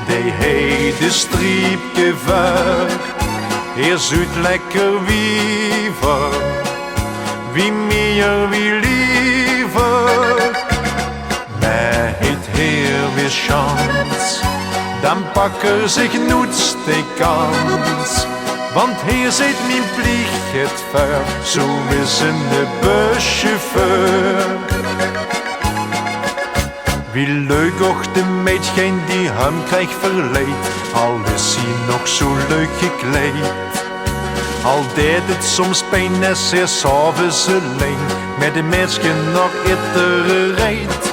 dae heet de Striepke veur. Heer zuut lekker wiever, wie mieër, wie liever. Mer heet heer weer sjans, dan pakke zich noets de kans. Want heer zeet: mien pliech geit veur, zoe is 'ne buschauffeur. Wie leuk och de meidje die häöm kreeg verleid, al is zie nog zoe leuk gekleid. Al deit 't soms pien es heer 's aoves allein mit e meidske nao Itteren reit.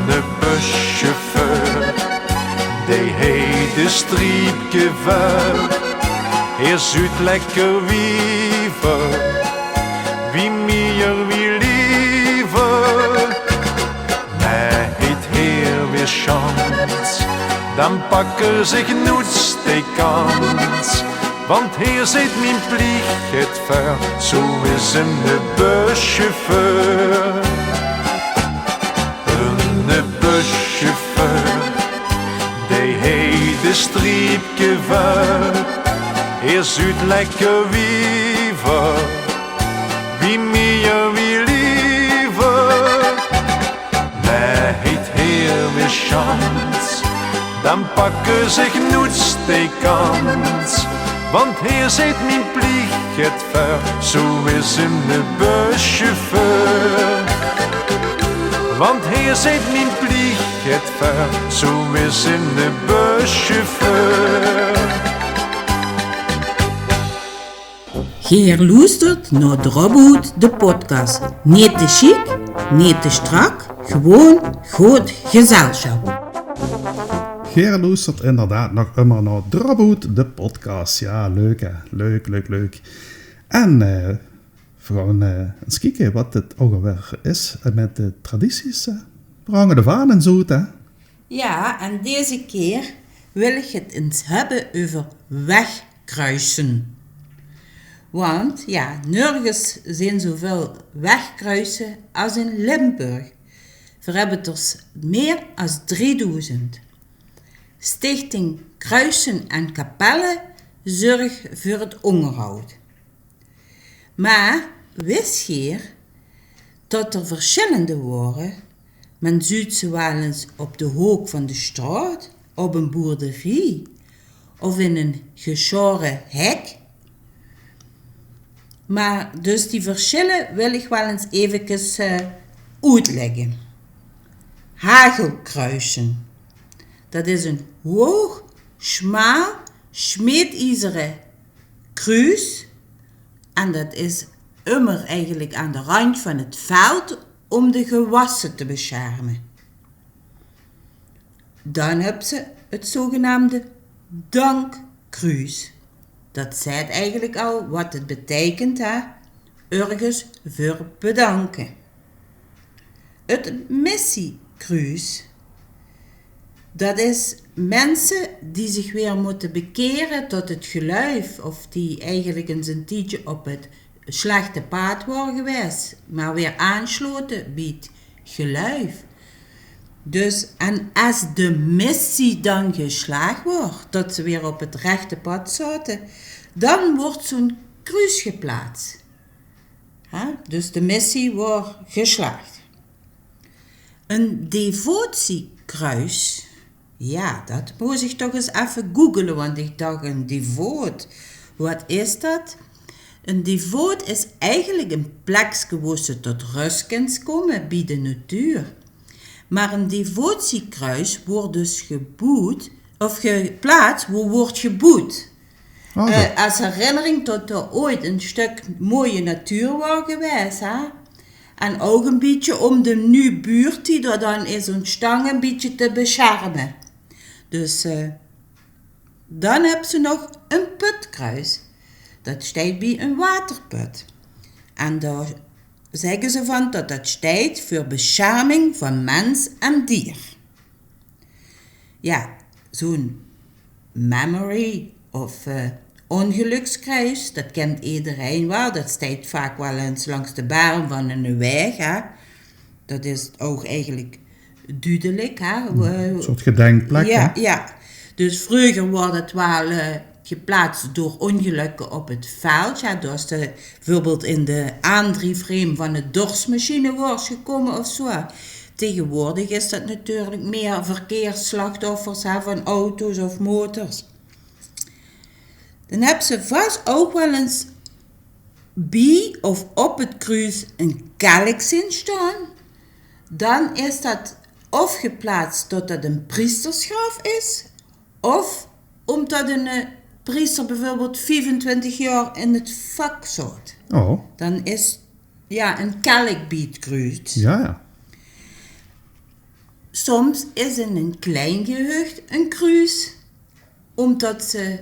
'Ne buschauffeur, dae heet de Striepke veur. Heer zuut lekker wiever, wie mieër, wie liever. Mer heet heer weer sjans, dan pakke zich noets de kans. Want heer zeet: mien pliech geit veur, zoe is 'ne buschauffeur. 'Ne buschauffeur, dae heet de Striepke veur. Heer zuut lekker wiever, wie mieër, wie liever. Mer heet heer weer sjans, dan pakke zich noets de kans. Want heer zeet: mien pliech geit veur, zoe is 'ne buschauffeur. Want heer zeet: mien pliech geit veur, zoe is 'ne buschauffeur. Geer loestert nao Drop-Oet, de podcast. Neet te sjiek, neet te sjtrak, gewoon good gezelsjap. Geer loestert inderdaad nog ummer nao Drop-Oet, de podcast. Ja, leuk hè. Leuk, leuk, leuk. En, eh, Veer gaon eh, ins kieke wat 't ouch alweer is eh, mit de tradities. Eh. Veer hange de vaan en zoe, hè? Jao, en deze kier wil ich 't ins höbbe euver wegkruise. Want jao, nörges zeen zoeväöl wegkruise es in Limburg. Veer höbbe d'r s- mier es driedoezend. Stichting Kruise en Kapelle zörg veur 't óngerhaod. Mer wis geer tot d'r versjillende waore? Men zuut ze waal ins op de hook van de straot, op ein boerderie of in ein gesjaore hek. Mer dus die versjille wil ich waal ins evekes eh, oetlègke. Hagelkruise. Dat is ein hoog, sjmaal, sjmeediezere kruus. En dat is ummer eigelik aan de randj van 't veld óm de gewasse te besjerme. Dan höbs se 't zogenaamde dankkruus. Dat zaet eigelik al wat 't beteikent, hè? Örges veur bedanke. 't Missiekruus, dat is minse die zich weer mótte bekere tot 't geluif, of die eigelik ins ein tiedje op 't slechte paad waore gewaes, mer weer aanslote bie 't geluif. Dus, en es de missie dan geslaag waor, tot ze weer op 't rechte pad zaote, dan woort zoe'n kruus geplaats. Hè? Dus de missie waor geslaag. Ein devotiekruus, jao, dat mós ich toch ins effe googele, want ich dach, ein devoot, wat is dat? Ein devoot is eigelik ein plekske wo se tot rös kins kómme bie de natuur. Mer ein devotiekruus woort dus geboewd, of geplaats, wo woort geboewd. Oh, eh, dat- es herinnering tot d'r ooit ein stök mooie natuur waor gewaes, hè? En ouch ein bietje óm de nuuj buurt die d'r dan is óntstange ein bietje te besjerme. Dus eh, dan höbs se nog ein pötkruus. Dat steit bie ein waterpöt. En dao zègke ze van dat dat steit veur besjerming van mins en dier. Jao, zoe'n memory of eh, óngelökskruus, dat kint ederein waal. Dat steit vaak waal ins langs de berm van eine waeg, hè. Dat is ouch eigelik dudelik, hè. Ein soort gedenkplek, hè? Jao, jao. Dus vreuger woort dat waal eh, geplaats door óngelökke op 't veld. Jao, doe has de, bieveurbeeld in de aandriefreem van de dorsmachine waors gekómme of zoe. Taegewoordig is dat natuurlik mier verkeersslachtoffers, hè, van auto's of motors. Dan höbs se vas ouch waal ins bie of op 't kruus ein kelk zeen staon. Dan is dat of geplaats tot dat ein priestersgraaf is, of ómdat eine eh, priester bieveurbeeld viefentwintig jaor in 't vak zaot. Oh. Dan is, jao, ein kelk bie 't kruus. Jao, jao. Soms is in ein klein gehuch ein kruus, ómdat ze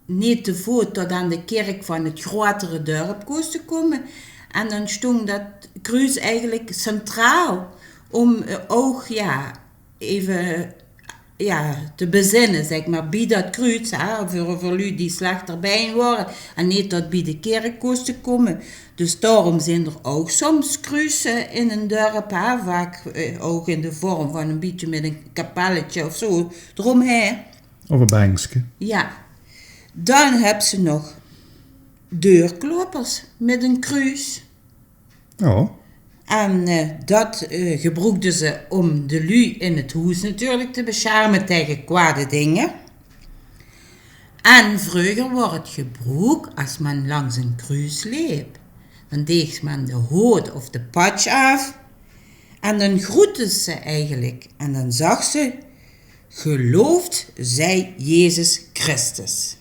neet te voot tot aan de kèrk van 't grotere dörp kóste kómme. En dan stóng dat kruus eigelik centraal óm eh, ouch, jao, effe, jao, te bezinne, zègk mer, bie dat kruus, hè, veur, veur luuj die slech d'rbie waore en neet tot bie de kèrk kóste kómme. Dus daoróm zeen d'r ouch soms kruse in ein dörp, hè, vaak eh, ouch in de vorm van ein bietje mit ein kapelletje of zoe d'romhaer. Of e benkske. Jao. Dan höbs se nog deurklopers mit ein kruus. Jao. En eh, dat eh, gebroekde ze óm de luuj in 't hoes natuurlik te besjerme taenge kwade dinger. En vreuger woor 't gebroek, es me langs ein kruus leep, dan deeg me de hood of de patsj aaf. En dan groetes se eigelik. En dan zags se: "Geloofd zij Jezus Christus."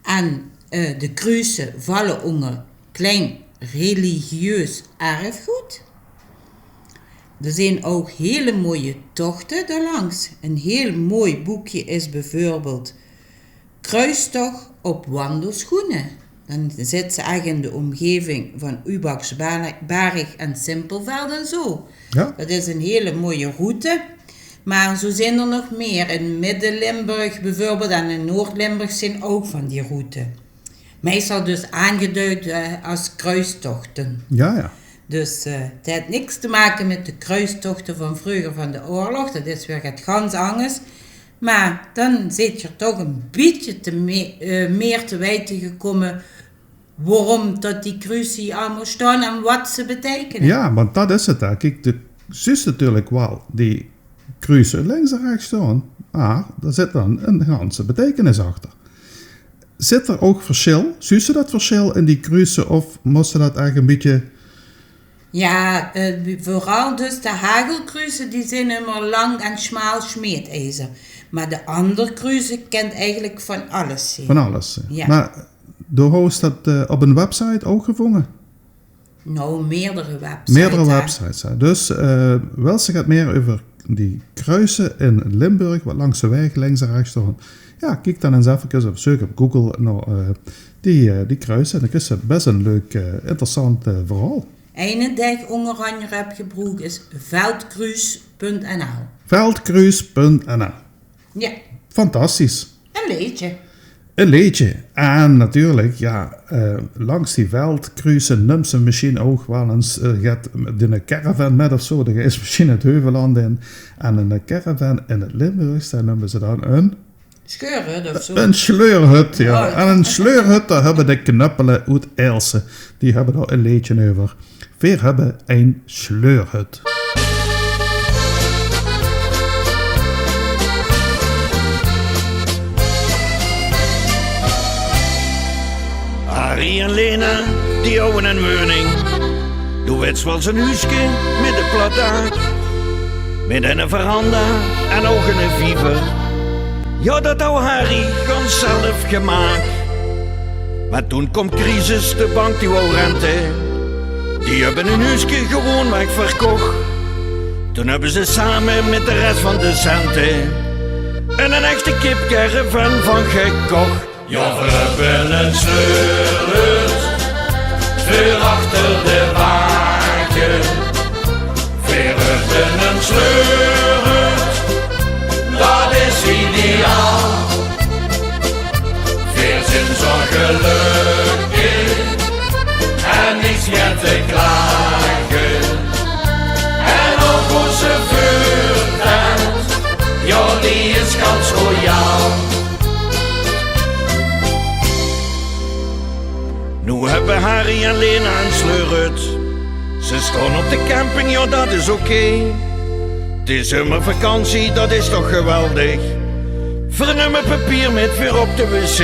En eh, de kruse valle ónger klein religieus erfgood. D'r zeen ouch hiel mooie tochte d'r langs. Ein hiel mooi boekje is bieveurbeeld Kruustoch op wandelsjoene. En zits se ech in de omgeving van Ubachsberg en Simpelveld en zo. Ja. Dat is een hele mooie route. Maar zo zijn er nog meer. In Midden-Limburg bijvoorbeeld en in Noord-Limburg zijn ook van die route. Meestal dus aangeduid eh, als kruistochten. Ja, ja. Dus eh, het heeft niks te maken met de kruistochten van vroeger van de oorlog. Dat is weer het gans anders. Maar dan zit je toch een beetje te me- eh, meer te weten gekomen waarom dat die kruise allemaal staan en wat ze betekenen. Ja, want dat is het. Hè. Kijk, de zuus natuurlijk wel die kruise links en rechts staan. Maar daar zit dan een ganse betekenis achter. Zit er ook verschil? Zuus se dat verschil in die kruise of moest se dat eigenlijk een beetje... Ja, eh, vooral dus de hagelkruise, die zijn immer lang en smaal smeedijzer. Maar de andere kruise kent eigenlijk van alles zien. Van alles. Hè. Ja. Maar door hoogst dat eh, op een website ook gevonden? Nou, meerdere websites. Meerdere hè. Websites. Hè. Dus eh, wil se het meer over die kruise in Limburg, wat langs de weg links en rechts staan, ja, kijk dan eens even of zoek op Google naar eh, die, eh, die kruise. En dan is het best een leuk, eh, interessant eh, verhaal. Eine die ik onder andere heb gebruikt is veldkruis punt n l. Veldkruis punt n l. Ja. Fantastisch. Een leedje. Een leedje. En natuurlijk, ja, eh, langs die veldkruise nums se misschien ook wel eens eh, gaat de caravan met of zo. Dan is misschien het Heuvelland in. En een caravan in het Limburgs, daar noemen ze dan een Scheurhut of zo. Een sleurhut, ja. Oh. En een sleurhut, daar hebben de Knuppelen uit Elsen. Die hebben daar een leedje over. Veer höbbe ein sleurhut. Harry en Lena, die houwe ein weuning. Doe wits waal, zo'n huuske mit ein plat daak, mit ein veranda en ouch eine viever. Jao, dat hou Harry gans zelf gemaak. Mer toen koom crisis, de bank die wou rente. Die höbbe hun huuske gewoonweg verkoch. Toen höbbe ze same mit de res van de cente ein echte kipcaravan van gekoch. Jao, veer höbbe eine sleurhut veur achter de wage. Veer höbbe ein sleurhut, dat is ideaal. Veer zeen zo gelökkig en niks mier te klage. En ouch ózze veurtent, jao, die is gans royaal. Noe höbbe Harry en Lena ein sleurhut. Ze staon op de camping, jao, dat is oké. 't Is ummer vakantie, dat is toch geweldig. Veer numme papier mit veur op de wc.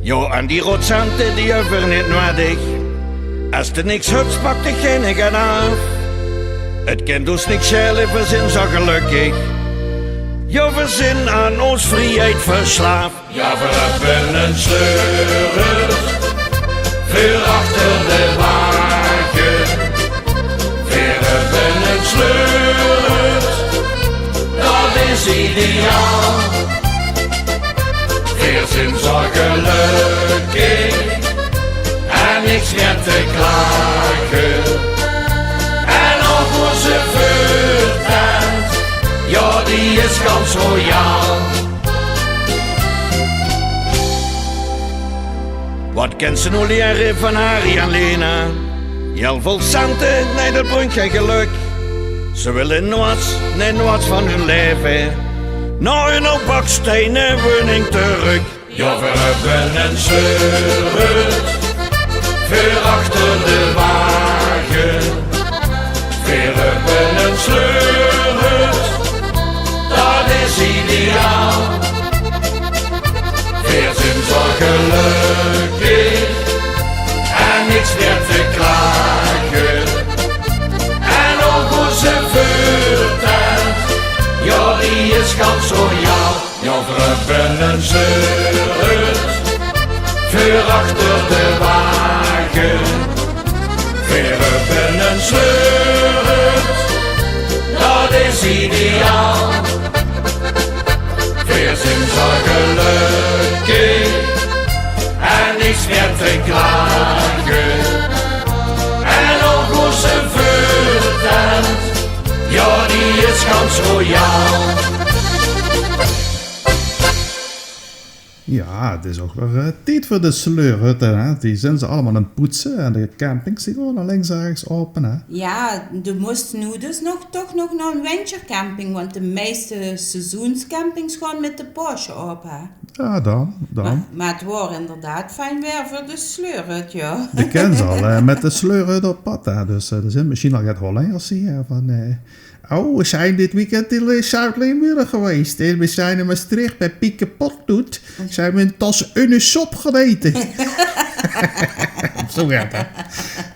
Jao, en die rotcente, die höbbe veer neet nuuedig. Es te niks höbs, pak te geine get aaf. 't Kint ós niks sjaele, veer zeen zo gelökkig. Jao, veer zeen aan ós vrieheid verslaaf. Jao, veer höbbe ein sleurhut veur achter de wage. Veer höbbe ein sleurhut, dat is ideaal. Veer zeen zo gelökkig en niks mier te klage. En ouch ózze veurtent, jao, die is gans royaal. Wat kins se noe liere van Harry en Lena? Hiel väöl cente, nae, dat bringk gein gelök. Ze wille noeats, nae, noeats van hun laeve nao hun baksteine weuning trök. Jao, veer höbbe ein sleurhut veur achter de wage. Veer höbbe ein sleurhut, dat is ideaal. Veer zeen zo gelökkig en niks mier te klage. En ouch ózze veurtent, jao, die is gans royaal. Jao, veer höbbe ein sleurhut veur achter de wage. Veer höbbe ein sleurhut, dat is ideaal. Veer zeen zo gelökkig en niks mier Jao, 't is ouch weer eh, tied veur de sleurhutte, hè. Die zeen ze allemaol aan 't poetse en de campings die gaon al links en rechts aope, hè. Jao, de mós noe dus nog, toch nog nao 'n wintercamping, want de meiste seizoenscampings gaon mit de Paosje aope, hè. Jao, dan, dan. Mer, mer 't waor inderdaad fijn waer veur de sleurhut, jao. De kins al eh, mit de sleurhut op pad, hè. Dus eh, d'r zeen mesjiens al get Hollenjers hie van eh, oh, we zeen dit weekend in eh, Zuid-Limburg gewaes. En we zeen in Mestreech bie Pieke Potloed. Zeen we 'n tas unne sop gaon ete. Zoe get, hè.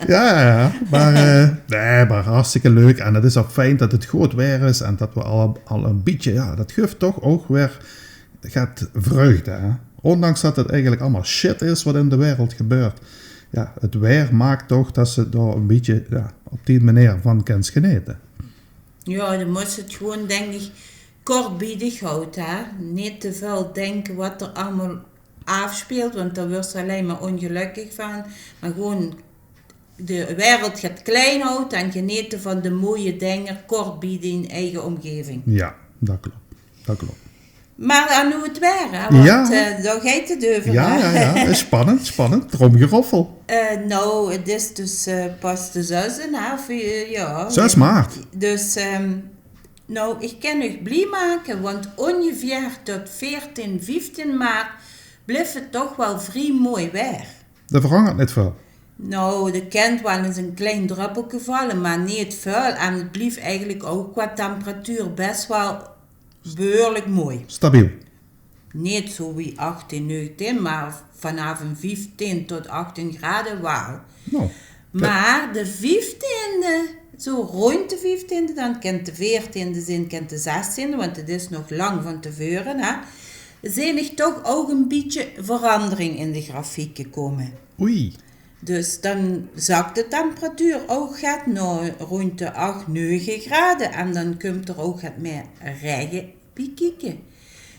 Jao, jao, jao. Mer eh, nae, mer hartstikke leuk. En 't is ouch fijn det 't good waer is en det we al, al e bietje, jao, det guf toch ouch weer get vreugde, hè. Óndanks det 't eigelik allemaol shit is waat in de wereld gebeurt. Jao, 't waer maak toch det se dao e bietje, jao, op die meneer van kins genete. Jao, de mós 't gewoen, dink ich, kort bie dich hawte, hè. Neet te väöl dinke waat d'r allemaol aafspeelt, want dao weurs se allein mer óngelökkig van. Mer gewoen de wereld get klein hawte en genete van de mooie dinger kort bie dien eige ómgeving. Jao, det klop. Det klop. Mer dan noe 't waer, hè, want eh, dao geit 't euver, hè. Jao, jao, jao. Spannend, spannend. Tromgeroffel. Eh, noe, 't is dus eh, pas de zesde, hè, of eh, jao. Zes maart. Dus ehm, noe, ich kin uch blie make, want óngeveer tot veertien, vieftien maart blief 't toch waal vrie mooi waer. Det verangert neet väöl. Noe, d'r kint waal ins e klein dröppelke valle, mer neet väöl. En 't blief eigelik ouch qua temperatuur bès waal behuurlik mooi. Stabiel. Neet zoe wie achttien, negentien, mer vanaaf e vieftien tot achttien grade waal. Noe, mer de vieftiende, zoe rónd de vieftiende, dan kint de veertiende zeen, kint de zestiende, want 't is nog lang van te veure, hè, zeen ich toch ouch e bietje verangering in de grafiek gekómme. Oei. Dus dan zak de temperatuur ouch get nao rónd de ach, neuge grade en dan kump d'r ouch get mieë raege bie kieke.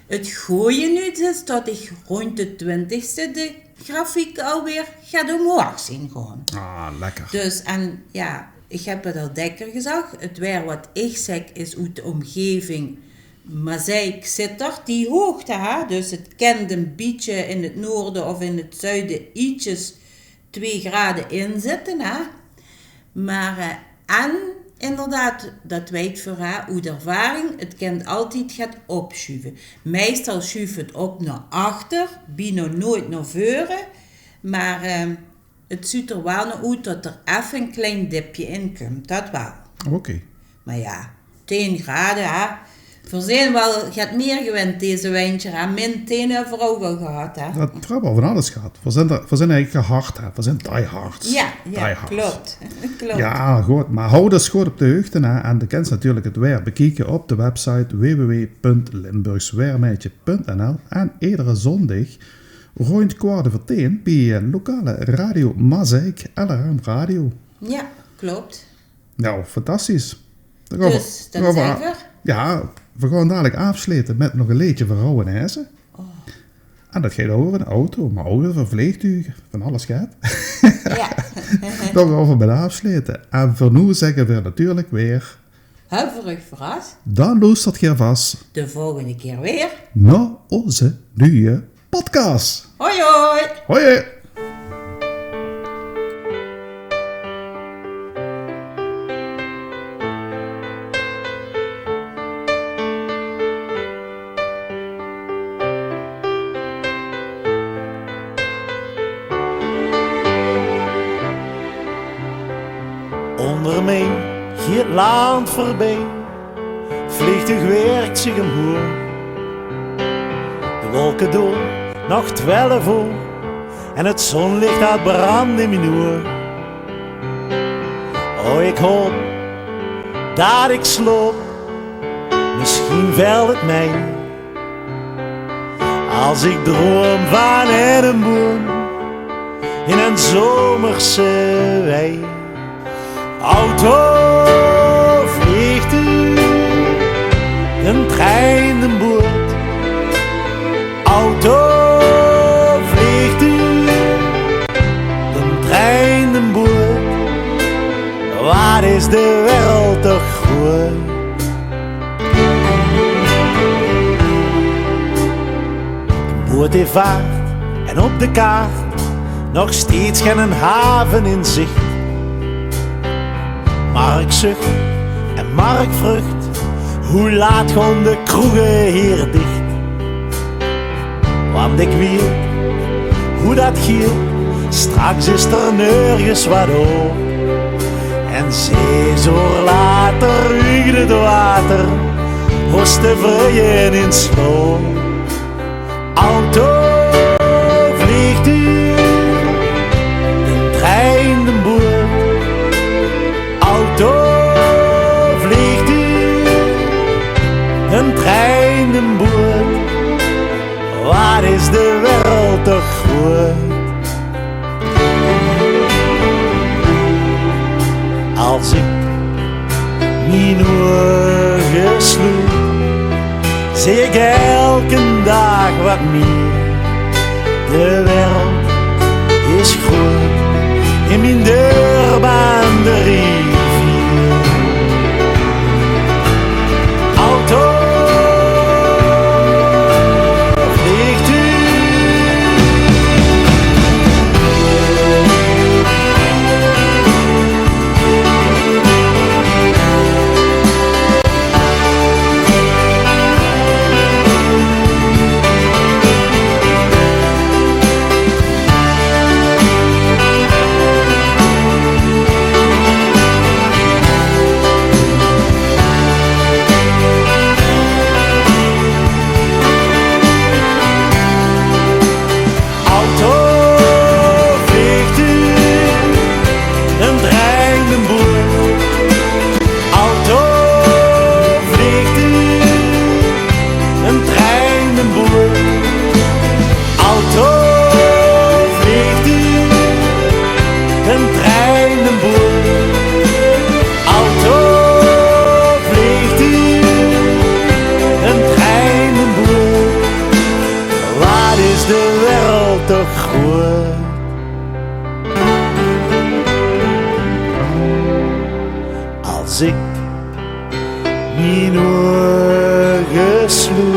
't Gooje nuuts is det ich rónd de twintigste de grafiek alweer get ómhoeg zeen gaon. Ah, lekker. Dus, en jao, ich höb 't al dèkker gezag, 't waer waat ich zèk is oet de ómgeving Maaseik, Zitterd, die hoogte, hè. Dus 't kint e bietje in 't noorde of in 't zuide ietsjes twee grade inzitte, hè. Mer eh, en inderdaad, det weit v'r, hè, oet ervaring, 't kint altied get opsjuve. Meistal sjuuf 't op nao achter, bienao noeats nao veure. Mer eh, 't zuut d'r waal nao oet det d'r effe e klein dipje in kump, det waal. Oké. Mer jao, tieën grade, hè. V'r zeen waal get mieë gewend deze winter, hè. Min tieën höbbe v'r ouch al gehad, hè. Det, v'r höbbe al van alles gehad. V'r zeen, v'r zeen eigelik gehard, hè. V'r zeen diehards. Jao, jao, klop. Klop. Jao, good. Mer haoj ós good op de huugde, hè. En de kins natuurlik 't waer bekieke op de website w w w punt limburgswaermeidje punt n l. En edere zóndig rónd kwart euver tieën bie eh, lokale radio Maaseik, L R M Radio. Jao, klop. Noe, fantastisch. Dan gaon v'r, dus, det gaon v'r, zeen v'r. Jao, v'r gaon dalik aafslete mit nog e leedje van Rowwen Hèze. Oh. En det geit euver 'n auto, mer ouch euver vleegtuge, van alles geit. Jao. Dan gaon v'r mit aafslete. En veur noe zègke v'r natuurlik weer: höbbe v'r uch verras? Dan loestert geer vas de volgende kier weer nao ózze nuje podcast. Hoi, hoi. Hoi, hoi. Ónger mich geit 't land veurbie. Vleegtuug wirk zich ómhoeg. De wolke doon nog twelf oor en 't zónlich dat brandj in mien oeg. O, ich haop dat ich slaop, mesjien vèlt 't mei. Es ich droum van eine boum in ein zomerse wei. Auto, vleegtuug, den trein, den boot. Auto, vleegtuug, den trein, den boot. Wat is de wereld toch groot. Op de vaart en op de kaart nog steeds gen haven in zicht. Mar ik zucht en mar ik vrucht, hoe laat gaon de kroege hier dicht? Want ik weet hoe dat giet, straks is er nergens wat op. En zes oor later huugt het water, hoste vrijen in slaap. Auto, vleegtuig, de trein, de boot. Auto, vleegtuig, de trein, de boot. Wat is de wereld toch groot? Als ik mien oge sloet, zeen ik elken daag wat mier. De wereld is groot in mien deur baan de rivier. Auto, vleegtuig. Auto, vleegtuig, de trein, de boot. Auto, vleegtuig, de trein, de boot. Auto, vleegtuig, de trein, de boot. Auto, vleegtuig, de trein, de boot. Wat is de wereld toch groot? Als ik mien oge sloet,